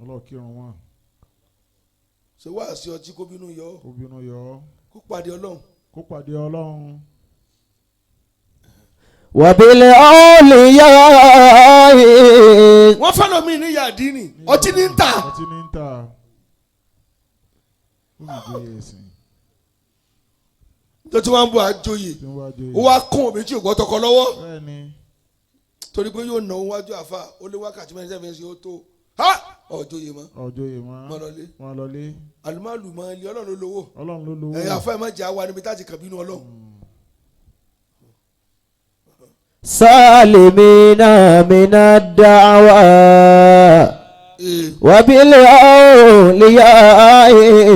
ọlọ́ọ̀kírun wọn. Ṣe wá sí ọtí kó bínú yọ ọ́, Kó bínú yọ ọ́. Kó pàdé Ọlọ́run. Kó pàdé Ọlọ́run. وبالأولياء. Wọ́n fẹ́ lómi ní yàdí ni ọtí ní ń tà. Ọtí ní ń tà. Ó sì gbé ẹ̀sìn. Tó tí wọ́n ń bọ̀ àjòyè, Tí wọ́n wá joyè. ó wá kún òbí tí ò gbọ́ tọkọ lọ́wọ́. Bẹ́ẹ̀ ni. Torí pé yóò náwó wájú àfa, ó lé wákàtí mẹ́rin sẹ́fẹ̀ẹ́ sí ó tó ha ọ̀jòyè mọ́. Ọ̀jọ̀yè mọ́. Mọ́ lọlé. Mọ́ lọlé. Àlùmọ́àlùmọ́ ilé Ọlọ́run ló lówó. Ọlọ́run ló lówó. Ẹ̀yà àfa ẹ̀ má jẹ́ àwa níbi tá a ti kàn bínú Ọlọ́run. سالمين من الدعوى. Ee. وبالأولياء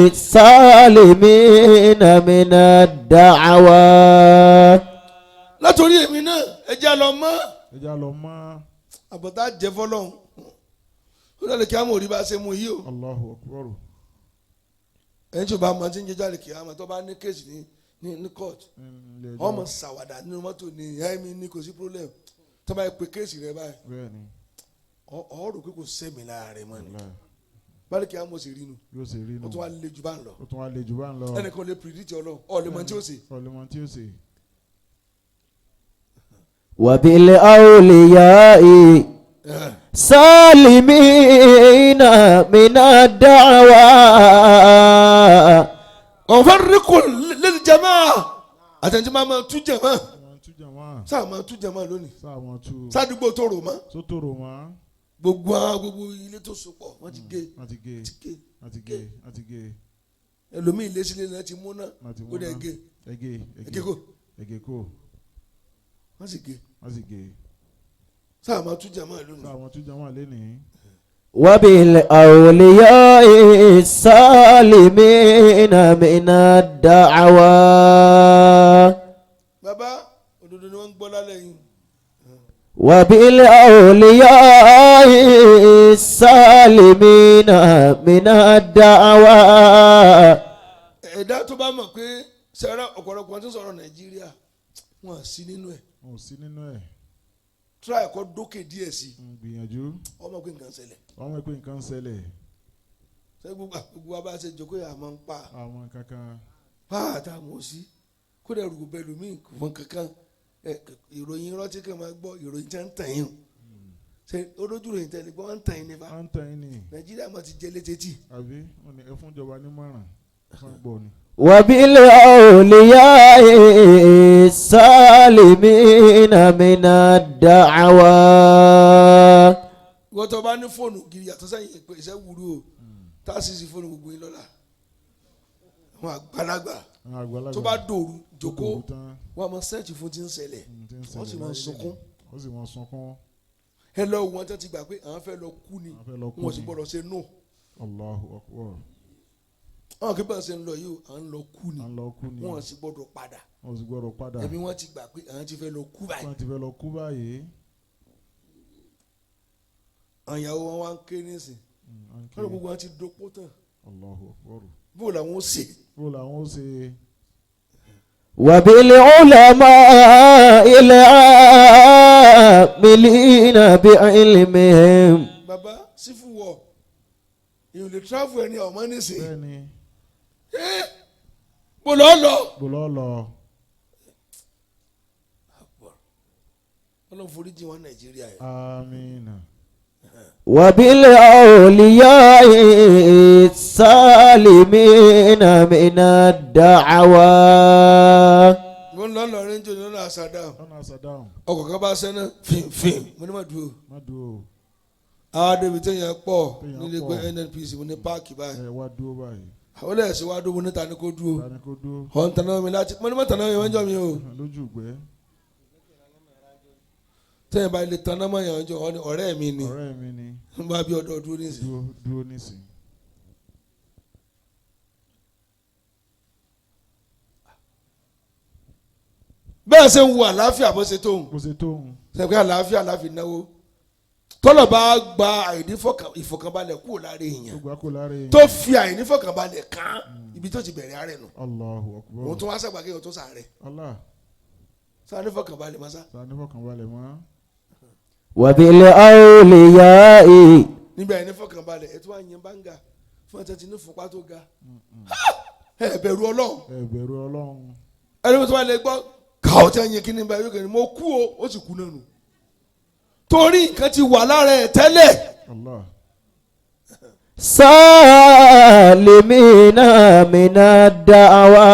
السالمين من الدعوى. Látòrí èmi náà, ẹ jẹ́ lọ mọ́. Ẹ já lọ mọ́. Àbọ̀tá jẹ́ fọlọ́hún ó lọ́ọ́ lè kí á mọ̀ orí bá ṣe mú yìí o. Allahu akbar. Ẹni tí o bá mọ tí ń jẹjọ́ àlè kí á mọ̀, tó bá ní case ní court, Ilé ẹjọ́. ọmọ sàwàdà nínú mọ́tò ní ẹ̀mí ní kò sí problem, tó bá yẹ pé case rẹ báyìí, Bẹ́ẹ̀ ni. ọ rò pé kò sẹ́mi lára rẹ mọ́ ni. Wàláhì. Báyìí kí á mọ̀ sí rí nu. Yóò ṣe rí Ó nù. tún wá lé ju bá ń lọ. Ó tún wá le jù bá ń lọ. Ẹnìkan lè predict Ọlọ́run, ọ̀ lè mọ tí ó ṣe. Ọ̀lẹ́mọ tí ó ṣe. وبالأولياء سالمين من الدعوى. Ọ̀fọ́nríkù lil jamaa àtẹnudí máa máa tú jàmá. Wọ́n tú jàmá. Sáà máa tú jàmá lónìí. Sáà wọ́n tú. Sádùúgbò tó rò mọ́. Sótòrò mọ́. Gbogbo àwọn gbogbo ilé tó so pọ̀ wọ́n ti gé. Wọ́n ti gé. Ti gé. Wọ́n ti gé. Wọ́n ti gé. Ẹlòmíì ilé sílé náà ti múná. Wọ́n ti Ó dẹ̀ múná. gé. Ẹgé. Ẹgé kò. Ẹgé kò. Wọ́n sì gé. Wọ́n sì gé. Sáà máa tú jàmá lónìí. Sáà wọ́n tú jàmá lénìí. وبالأولياء السالمين من الدعوى. Bàbá òdodo ni wọ́n ń gbọ́ lálẹ́ yìí. وبالأولياء السالمين من الدعوى. Ẹ̀dá tó bá mọ̀ pé sẹ́rẹ́ ọ̀pọ̀lọpọ̀ tí ń sọ̀rọ̀ Nàìjíríà, wọ́n sí nínú ẹ̀. Wọn ò sí nínú ẹ̀. Try kọ́ dókè díẹ̀ sí i. Gbìyànjú. Ọmọ pé nǹkan ṣẹlẹ̀. Wọ́n mọ̀ pé nǹkan ń ṣẹlẹ̀. Ṣé gbogbo wa bá ṣe jókòó yà máa ń pa Àwọn kankan. pààtà mọ̀ sí kódà rògbò bẹ́ẹ̀ lómi kò mọ kankan. Ẹ ìròyìn rántí kan máa gbọ́ ìròyìn tí wọ́n ń tàn yín o. Ṣe olójú ìròyìn tẹ̀lé gbọ́ wọ́n ń tàn yín nípa. Wọ́n ń tàn yín ni. Nàìjíríà máa ti jẹ létí. Àbí wọ́n ní ẹ fún ìjọba nímọ̀ràn, wọ́n gbọ́ ni. وبالأولياء السالمين من الدعوى. Ìwọ́n tó bá ní fóònù gidi yàtọ̀ sẹ́yìn pé iṣẹ́ wúru o, tá a sì sí fóònù gbogbo yín lọ́la, àwọn àgbàlagbà Àwọn àgbàlagbà tó bá dòru jòkó, dòru tán, wọ́n á máa sẹ́ẹ̀tì fún ti ń ṣẹlẹ̀, ti ń wọ́n sì ṣẹlẹ̀ máa láyé sunkún. lẹ́nu. Wọ́n sì máa sunkún. Ẹ lọ wọn tó ti gbà pé àwọn fẹ́ lọ kú ni, Àwọn fẹ́ lọ kú wọn sì ni. gbọ́dọ̀ ṣe no. Allahu Akbar. Àwọn kí bá ṣe ń lọ yìí o, à ń lọ kú ni. À ń lọ kú ni. Wọn sì gbọ́dọ̀ padà. Wọ́n sì gbọ́dọ̀ padà. Ẹ̀mí wọn ti gbà pé àwọn ti fẹ́ lọ kú báyìí. Wọ́n ti fẹ́ lọ kú báyìí. Àwọn ìyàwó wọn wá ń ké nísìn. À ń ké. Kọ́lọ́ gbogbo wọn ti dopó tán. Allahu Akbar. Bó làwọn ó ṣe? Bó làwọn ó ṣe? وبالعلماء العاملين بعلمهم. Bàbá sífù wọ èèyàn lè travel ẹni ọmọ nísìn. Bẹ́ẹ̀ ni. Bó lọ́ lọ. Bó lọ́ lọ. Ọlọ́run forí jìn wọn Nàìjíríà yẹn. Amina. وبالأولياء السالمين من الدعوى. Mo ń lọ lọ rẹ́njọ ní ọ̀nà àṣàdá. Ọ̀nà àṣàdáhùn. Ọkọ̀ kan bá sẹ́nà fínfín, mo ní ma dúró. Má dúró. Àwọn adébí téèyàn pọ̀ Téèyàn nílé pọ̀. pé NNPC, mo ní páàkì báyìí. Ẹ wá dúró báyìí. Àwọn olóyè wá dúró, mo ní ta ni kó dúró? Ta ni kó dúró? Ọ̀ ń taná mi láti, mo ní má taná mi wọ́n jọ mi o. Lójú ìgbẹ́. Téèyàn bá lè taná mọ́ yàn jọ ọ ní ọ̀rẹ́ mi ni. Ọ̀rẹ́ mi ni. N bá bí ọdọ dúró nísìnyí. Dúró dúró nísìn. Bẹ́ẹ̀ ṣe ń wo àlàáfíà bó ṣe tóun. Bó ṣe tóun. Sẹ́pẹ́ àlàáfíà láfi náwó tọ́lọ̀ bá gba àìnífọ̀kànbalẹ̀ kúrò lára Tó èèyàn, gbà kó lára èèyàn. tó fi àìnífọ̀kànbalẹ̀ kàn ibi tó ti bẹ̀rẹ̀ àárẹ̀ nù. Allahu Akbar. Òun tó wá sàgbà kéèyàn tó sàárẹ̀ Allah. sàárẹ̀ nífọ̀kànbalẹ̀ mọ́sá. Ta ní fọkànbalẹ̀ mọ́. وبالأولياء Níbi àìnífọ̀kànbalẹ̀ ẹ̀ tó wá yin báńgà fún ẹ̀tẹ̀ tí ní fúnpá tó ga. Ẹ bẹ̀rù Ọlọ́run. Ẹ bẹ̀rù Ọlọ́run. Ẹni tó bá lè gbọ́ kàó tí a yin kí ni báyìí yóò kẹ́ ni mo kú o, ó sì kú náà nù torí nǹkan ti wà lára ẹ̀ tẹ́lẹ̀. Allah. سالمين من الدعوى.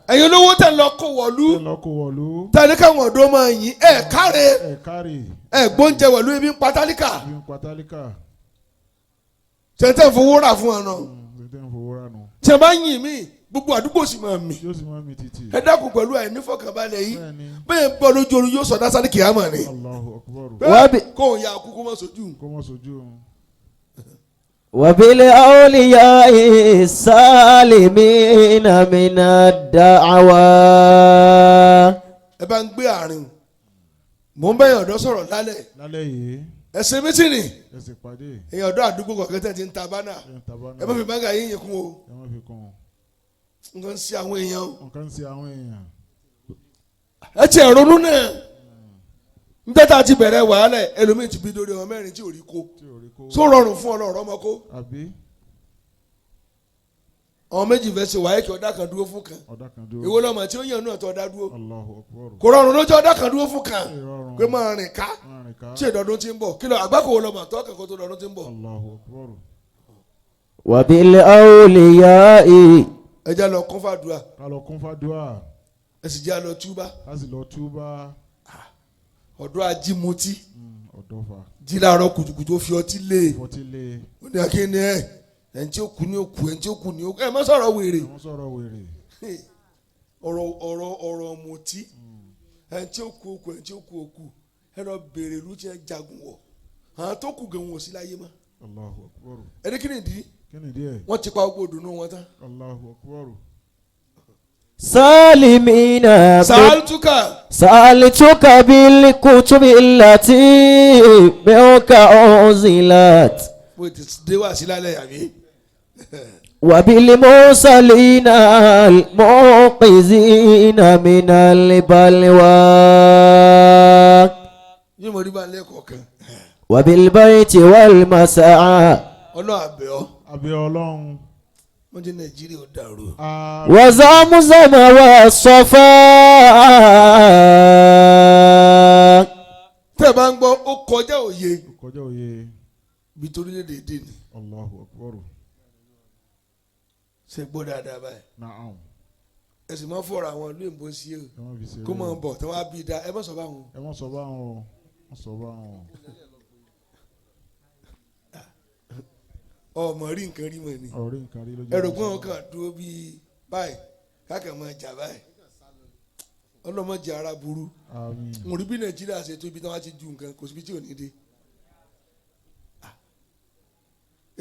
Ẹ̀yin olówó tẹ̀ lọ kó wọ̀lú, Ẹ lọ kó wọ̀lú. tẹ̀lé káwọn ọ̀dọ́ máa yìn ẹ̀ káre. Ẹ kárì. Ẹ̀ gbóúnjẹ wọ̀lú, ibi ń pa tálíkà. Ibi ń pa tálíkà. Tẹ̀tẹ̀ ń fowó rà fún ọ̀nà. Tètè ń fowó rà nù. Tí a bá yìn mí, gbogbo àdúgbò sì máa mì. Yóò sì máa mi títì. Ẹ dákun, pẹ̀lú àìnífọ̀kànbalẹ̀ yìí, Bẹ́ẹ̀ ni. bẹ́ẹ̀ ń bọ́ lójú oorun yóò sọ dásárì kìámà ni. Allahu Akbar. Bẹ́ẹ̀ kóun ya kú kó má sojú. Kó mọ̀ sojú òun. وبالأولياء السالمين من الدعوى. Ẹ bá ń gbé àárín o, mò ń bẹ́yìn ọ̀dọ́ sọ̀rọ̀ lálẹ́. Lálẹ́ yìí. Ẹ̀sìn mítìnì. Ẹ sì pàdé. Èèyàn ọ̀dọ́ àdúgbò kọ̀ọ̀kan tẹ̀ ti ń ta bánà, Ẹ ń tàbá ẹ má fi báńgà yín yín kún o. Ẹ má fi kún un. Nǹkan ń ṣe àwọn èèyàn o. Nǹkan ń ṣe àwọn èèyàn. Ẹ tiẹ̀ ronú náà nígbà tá a ti bẹ̀rẹ̀ wàhálà ẹ̀, ẹlòmíì ti bí lórí ọmọ mẹ́rin tí ò rí kó. Tí ò rí kó. Só rọrùn fún ọlọ́rọ̀ ọmọ kó? Àbí. Àwọn méjì fẹ́ ṣe wáyé kí ọ̀dà kan dúró fún kan. Ọ̀dà kan dúró. Èwo lọmọ tí ó yàn náà tó ọ̀dà dúró? Allahu Akbar. Kò rọrùn lójú ọ̀dà kan dúró fún kan Ìrọ̀rùn. pé máa rìn ká. Máa rìn ká. Tí ìdọ̀dún ti ń bọ̀ kí lọ àgbákò wo lọmọ tó kẹ́kọ̀ọ́ tó dọ̀dún ti ń bọ̀? Allahu Akbar. وبالأولياء Ẹ jẹ́ lọ kún fàdúrà. Ká lọ kún fàdúrà. Ẹ sì jẹ́ lọ túbá. Ká sì lọ túbá. Ọ̀dọ́ ajímutí Ọ̀dọ́fà. jí láàárọ̀ kùtùkùtù, ó fi ọtí lé e. Fọtí lé. Ó ní akíní ẹ, ẹni tí ó kú ní ó kú, ẹni tí ó kú ní ó kú. Ẹ má sọ̀rọ̀ wèrè. Wọ́n sọ̀rọ̀ wèrè. Ọ̀rọ̀ ọ̀mùtí, ẹni tí ó kú ó kú, ẹni tí ó kú ó kú. Ẹ lọ bèrè ìlú tí ẹ jagun wọ̀, àwọn tó kù gan wọn ò sí láyé mọ́. Allahu Akbar. Ẹni kí ni ìdí? Kí ni díẹ̀? Wọ́n ti pa gbogbo ìdùnnú wọn tán. Allahu Akbar. سالمين Sàálùtúkà. سألتك بالكتب التي منك أنزلت Mo ti dé wá sí lálẹ́ àbí? وبالمرسلين الموقظين من البلوى. Yóò mọ̀ rí bá lẹ́kọ̀ọ́ kan. وبالبيت والمسعى. Ọlọ́run, àbẹ̀ ọ́. Àbẹ̀ Ọlọ́run. Wọ́n jẹ́ Nàìjíríà ó dàrú. Àmín. وزمزم والصفا. Tẹ́ ẹ bá ń gbọ́, ó kọjá òye. Ó kọjá òye. Bí torílẹ̀-èdè dé ni. Allahu akbar. Ṣe gbọ́ dáadáa báyìí? Naam. Ẹ sì máa fọ̀rọ̀ àwọn ìlú òyìnbó sí o. Ẹ má fi ṣeré. Kó máa bọ̀ tí wọ́n á bí i da, ẹ má sọ báwọn. Ẹ má sọ báwọn o, má sọ báwọn o. Ọmọ rí nǹkan rí mọ̀ ni. Ọ̀rẹ́ nǹkan rí lójú. Ẹrù pé wọn kàn dúró bíi báyìí, káàkiri máa jà báyìí. Ọlọ́mọdé ara burú. Àmín. Mo rí bí Nàìjíríà ṣe tó, ibi tí wọ́n ti ju nǹkan, kò síbi tí ò ní dé.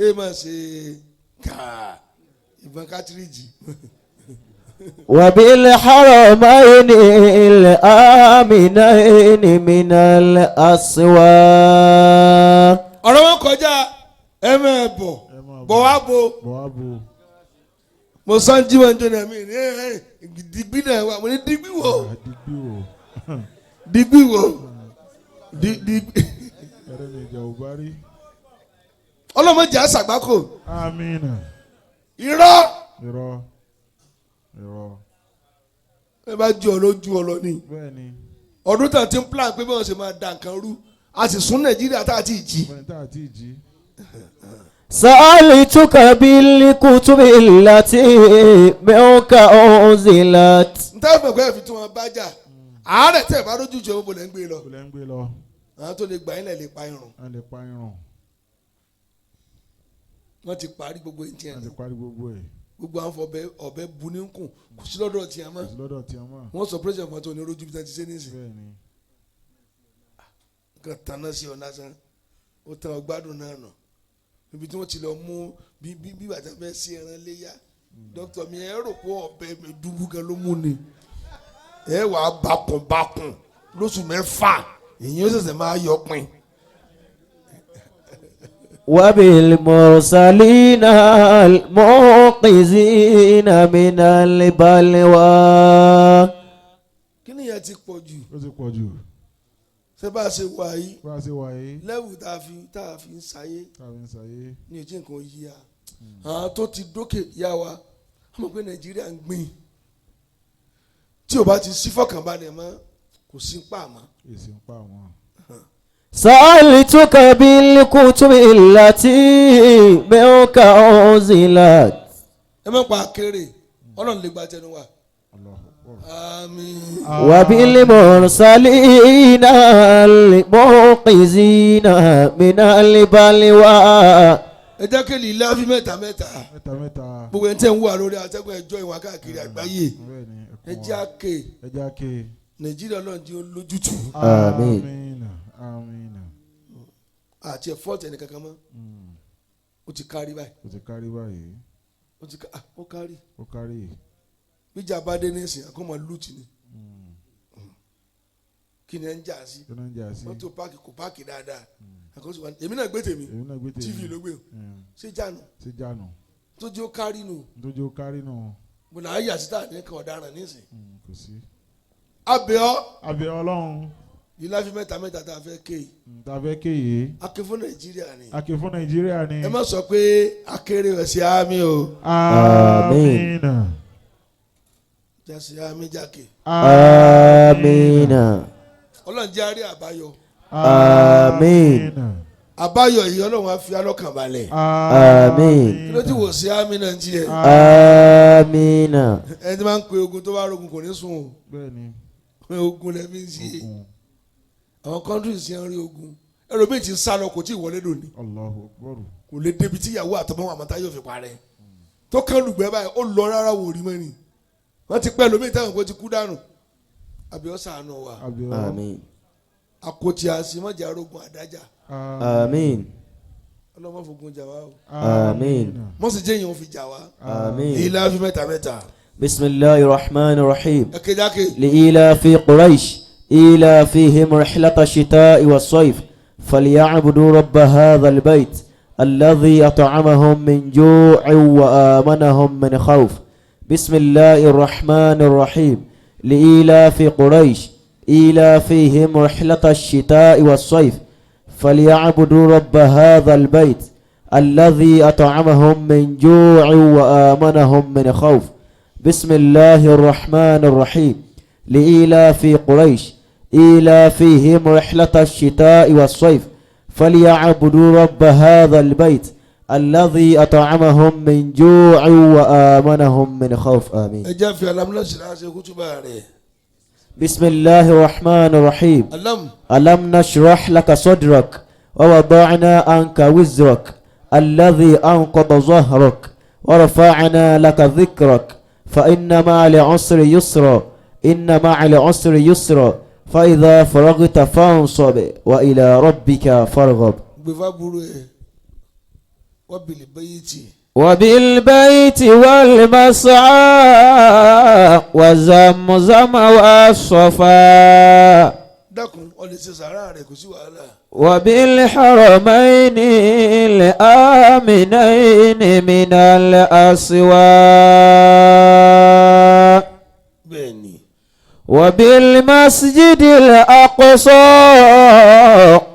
Ẹ máa ṣe káà ìbọn kátìrìjì. وبالحرمين الآمنين من الأسواق. Ọ̀rọ̀ wọn kọjá ẹ máa bọ̀. Ẹ máa bọ̀ wá bo. Bọ̀ wá bo. Mo sọ ń jí wọn jóná mi ní ẹ digbí náà wà. Mo ní digbí wo? Àdìgbì o. Digbí wo? Digbí. Ẹrẹ́ mi ìjà ò bá rí. Ọlọ́mọdé àṣàgbákò. Àmín. Irọ́. Irọ́, irọ́. Ẹ bá ju ọ lójú ọ lọ ni. Bẹ́ẹ̀ ni. Ọdún tàn ti ń plan pé bí wọ́n ṣe máa da nǹkan rú, a sì sún Nàìjíríà tá a ti jí. Bẹ́ẹ̀ tá a ti jí. سألتك بالكتب التي منك أنزلت. N táwọn fẹ́ kọ́ ẹ̀ fi tí wọ́n bá jà, àárẹ̀ tẹ̀ bá lójú ìjọba, bò lẹ́ ń gbé lọ. Kò lẹ́ ń gbé lọ. Àwọn tó lè gbà yín lẹ̀ lè pa irun. À lè pa irun. Wọ́n ti parí gbogbo ẹ̀ tiẹ̀. À ti parí gbogbo ẹ̀. Gbogbo àwọn fọbẹ ọbẹ bu ní kùn, kò sí lọ́dọ̀ tiẹ̀ mọ́. Kò sí lọ́dọ̀ tí a mọ̀. Wọ́n sọ president kan tó ní rojú bí wọ́n ti ṣe nísìn. Bẹ́ẹ̀ ni. Nǹkan tanná sí ọ lásán, ó tán ọgbádùn náà nù níbi tí wọ́n ti lọ mú bí bí bí bàtà fẹ́ sí ẹran léyà. Dókítà mi, ẹ rò pé ọbẹ̀ mi dúbú gan ló mú ni, ẹ wàá bakùn bakùn lóṣù 6, ìyẹn ó ṣẹ̀ṣẹ̀ máa yọ pin. وبالمرسلين الموقظين من البلوى. Kí nìyẹn ti pọ̀ jù? Ó ti pọ̀ jù. Ṣé bá a ṣe wà yìí? Bá a ṣe wà yìí. Lẹ́wù tá a fi ń ṣayé. Tá a fi ń ṣayé. Ní ojú nǹkan yí a, àwọn tó ti dókè yá wa, wọ́n mọ̀ pé Nàìjíríà ń gbìn. Tí o bá ti sí fọkànbalẹ̀ mọ́, kò sí ń pa mọ́. Èsì ń pa àwọn. سألتك بالكتب التي منك أنزلت. Ẹ má pa kéré, Ọlọ́run lè gba tẹnu wa. Allahu Akbar. Àmín. وبالمرسلين الموقظين من البلوى. Ẹ jẹ́ kí lè láfi mẹ́ta mẹ́ta. Mẹ́ta mẹ́ta. Gbogbo ẹni tẹ́ ń wà lórí atẹ́gùn, ẹjọ́ ìwà káàkiri àgbáyé. Bẹ́ẹ̀ ni. Ẹ jẹ́ àkè. Ẹ jẹ́ àkè. Nàìjíríà, Ọlọ́run jẹ́ ó lójútùú. Àmín. Àmín, àmín. Àti ẹ̀fọ́ọ̀tì ẹnì kankan mọ́, ó ti kárí báyìí. Ó ti kárí báyìí. Ó ti ká, ó kárí. Ó kárí. Bíjà bá dé nísìnyí, àkómọ lùtì ni. Kí ni ẹ ń jà sí? Kí ló ń jà sí? Mọ́tò páàkì, kò páàkì dáadáa, àkóso wa. Èmi náà gbé tèmi. Èmi náà gbé tèmi. TV ló gbé o. Ṣé jánu? Ṣé jánu? Tó jẹ́ ó kárí nù. Tó jẹ́ ó kárí nù. Mo là á yà síta ní kan ọ̀daràn nísìn. Kò sí. Abẹ́ ọ. Abẹ́ Ọlọ́run. Ìlàfi mẹ́ta mẹ́ta tá a fẹ́ ké yìí. Tá a fẹ́ kéye. Ake fún Nàìjíríà ni. Ake fún Nàìjíríà ni. Ẹ má sọ pé akéré rẹ̀ sí àmì o. Àmín. Jásí àmì jákè. آمين. Ọlọ́run jẹ́ àrí àbáyọ. Àmín. Àbáyọ yìí, Ọlọ́run á fi alọ́kàn balẹ̀. Àmín. Kí ló ti wò sí àmì náà ń tiẹ̀? آمين. Ẹni tí máa ń pe ogun, tó bá rogun, kò ní sùn o. Bẹ́ẹ̀ ni. Pé ogun lẹ fi ń ṣe. Ogun. Àwọn countries yẹn ń rí ogun, ẹlòmíì ti sá lọ, kò tí ì wọlé lónìí. Allahu Akbar. Kò lè débi tí ìyàwó àtọmọ àmọ́tá yóò fi parẹ́ tó kán lùgbẹ́ báyìí, ó lọ rárá, wò rí mọ́ni. Wọ́n ti pẹ́ lómi táwọn kò ti kú dànù. Àbí ó ṣàánú wa. Abẹ́ ọ. آمين. Àkótí àsìmọ́jà arógun àdájà. آمين. Ọlọ́mọ fogun jà wá o. Àmín. Mọ́sí jẹ́ èèyàn fi jà wá. آمين. Ilé àfi mẹ́ta mẹ́ta. بسم الله الرحمن الرحيم. Ẹ kéjáke. لإيلاف قريش إيلافهم رحلة الشتاء والصيف فليعبدوا رب هذا البيت الذي أطعمهم من جوع وآمنهم من خوف. بسم الله الرحمن الرحيم. لإيلاف قريش إيلافهم رحلة الشتاء والصيف فليعبدوا رب هذا البيت الذي أطعمهم من جوع وآمنهم من خوف. بسم الله الرحمن الرحيم. لإيلاف قريش إيلافهم رحلة الشتاء والصيف فليعبدوا رب هذا البيت الذي أطعمهم من جوع وآمنهم من خوف. آمين. Ẹ jẹ́ fi alámúlẹ̀sì láti kútúbà rẹ̀. بسم الله الرحمن الرحيم. Alam. ألم نشرح لك صدرك ووضعنا عنك وزرك الذي أنقض ظهرك ورفعنا لك ذكرك فإن مع العسر يسرا إن مع العسر يسرا فإذا فرغت فانصب وإلى ربك فارغب. Gbé fábúrò ẹ̀ wọ́n bìlì bẹ́yìí tì. وبالبيت والمسعى وزمزم والصفا. Dákun, ọ lè ṣe sàárà rẹ̀, kò sí wàhálà. وبالحرمين الآمنين من الأسواق. Bẹ́ẹ̀ ni. وبالمسجد الأقصى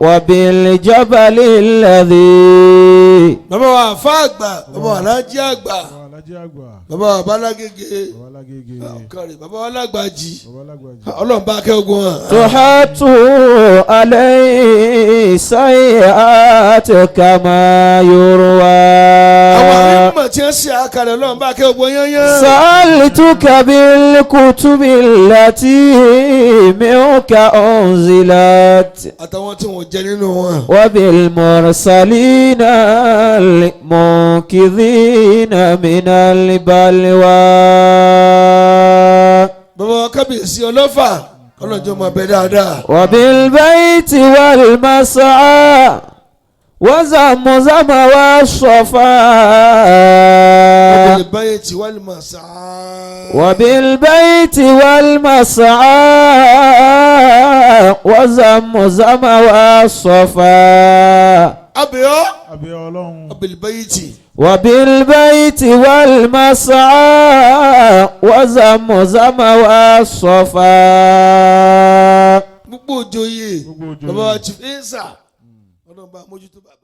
وبالجبل الذي Bàbá wa àfa àgbà, bàbá wa alájí àgbà, Bàbá alájí àgbà. Bàbá wa balágége, Bàbá alágége. Ọ̀kàrẹ̀, bàbá wa lágbàjì. Bàbá alágbàjì. Ọlọ́run bá kẹ́ ogun hàn. تحط عليه سيئات كما يروى. Àwọn àrímọ̀ tí wọ́n ṣe àkàrẹ̀, Ọlọ́run bá kẹ́ ogun yányán. سألتك بالكتب التي منك أنزلت. Àtàwọn tí wọ́n jẹ nínú wọn. وبالمرسلين المنقذين من البلوى. Bàbá wa kábíyèsí ọlọ́fà, ọlọ́jọ́ máa bẹ dáadáa. وبالبيت والمسعى وزمزم والصفا. Wọ́n báyìí tí wọ́n lè máa sá. وبالبيت والمسعى وزمزم والصفا. Abiyọ́. Àbí Ọlọ́run. Abìlì báyìí tì. وبالبيت والمسعى وزمزم والصفا. Gbogbo òjòyè. Gbogbo òjòyè. Bàbá wa Chief Esa, Ọlọ́run bá mójútó bàbá.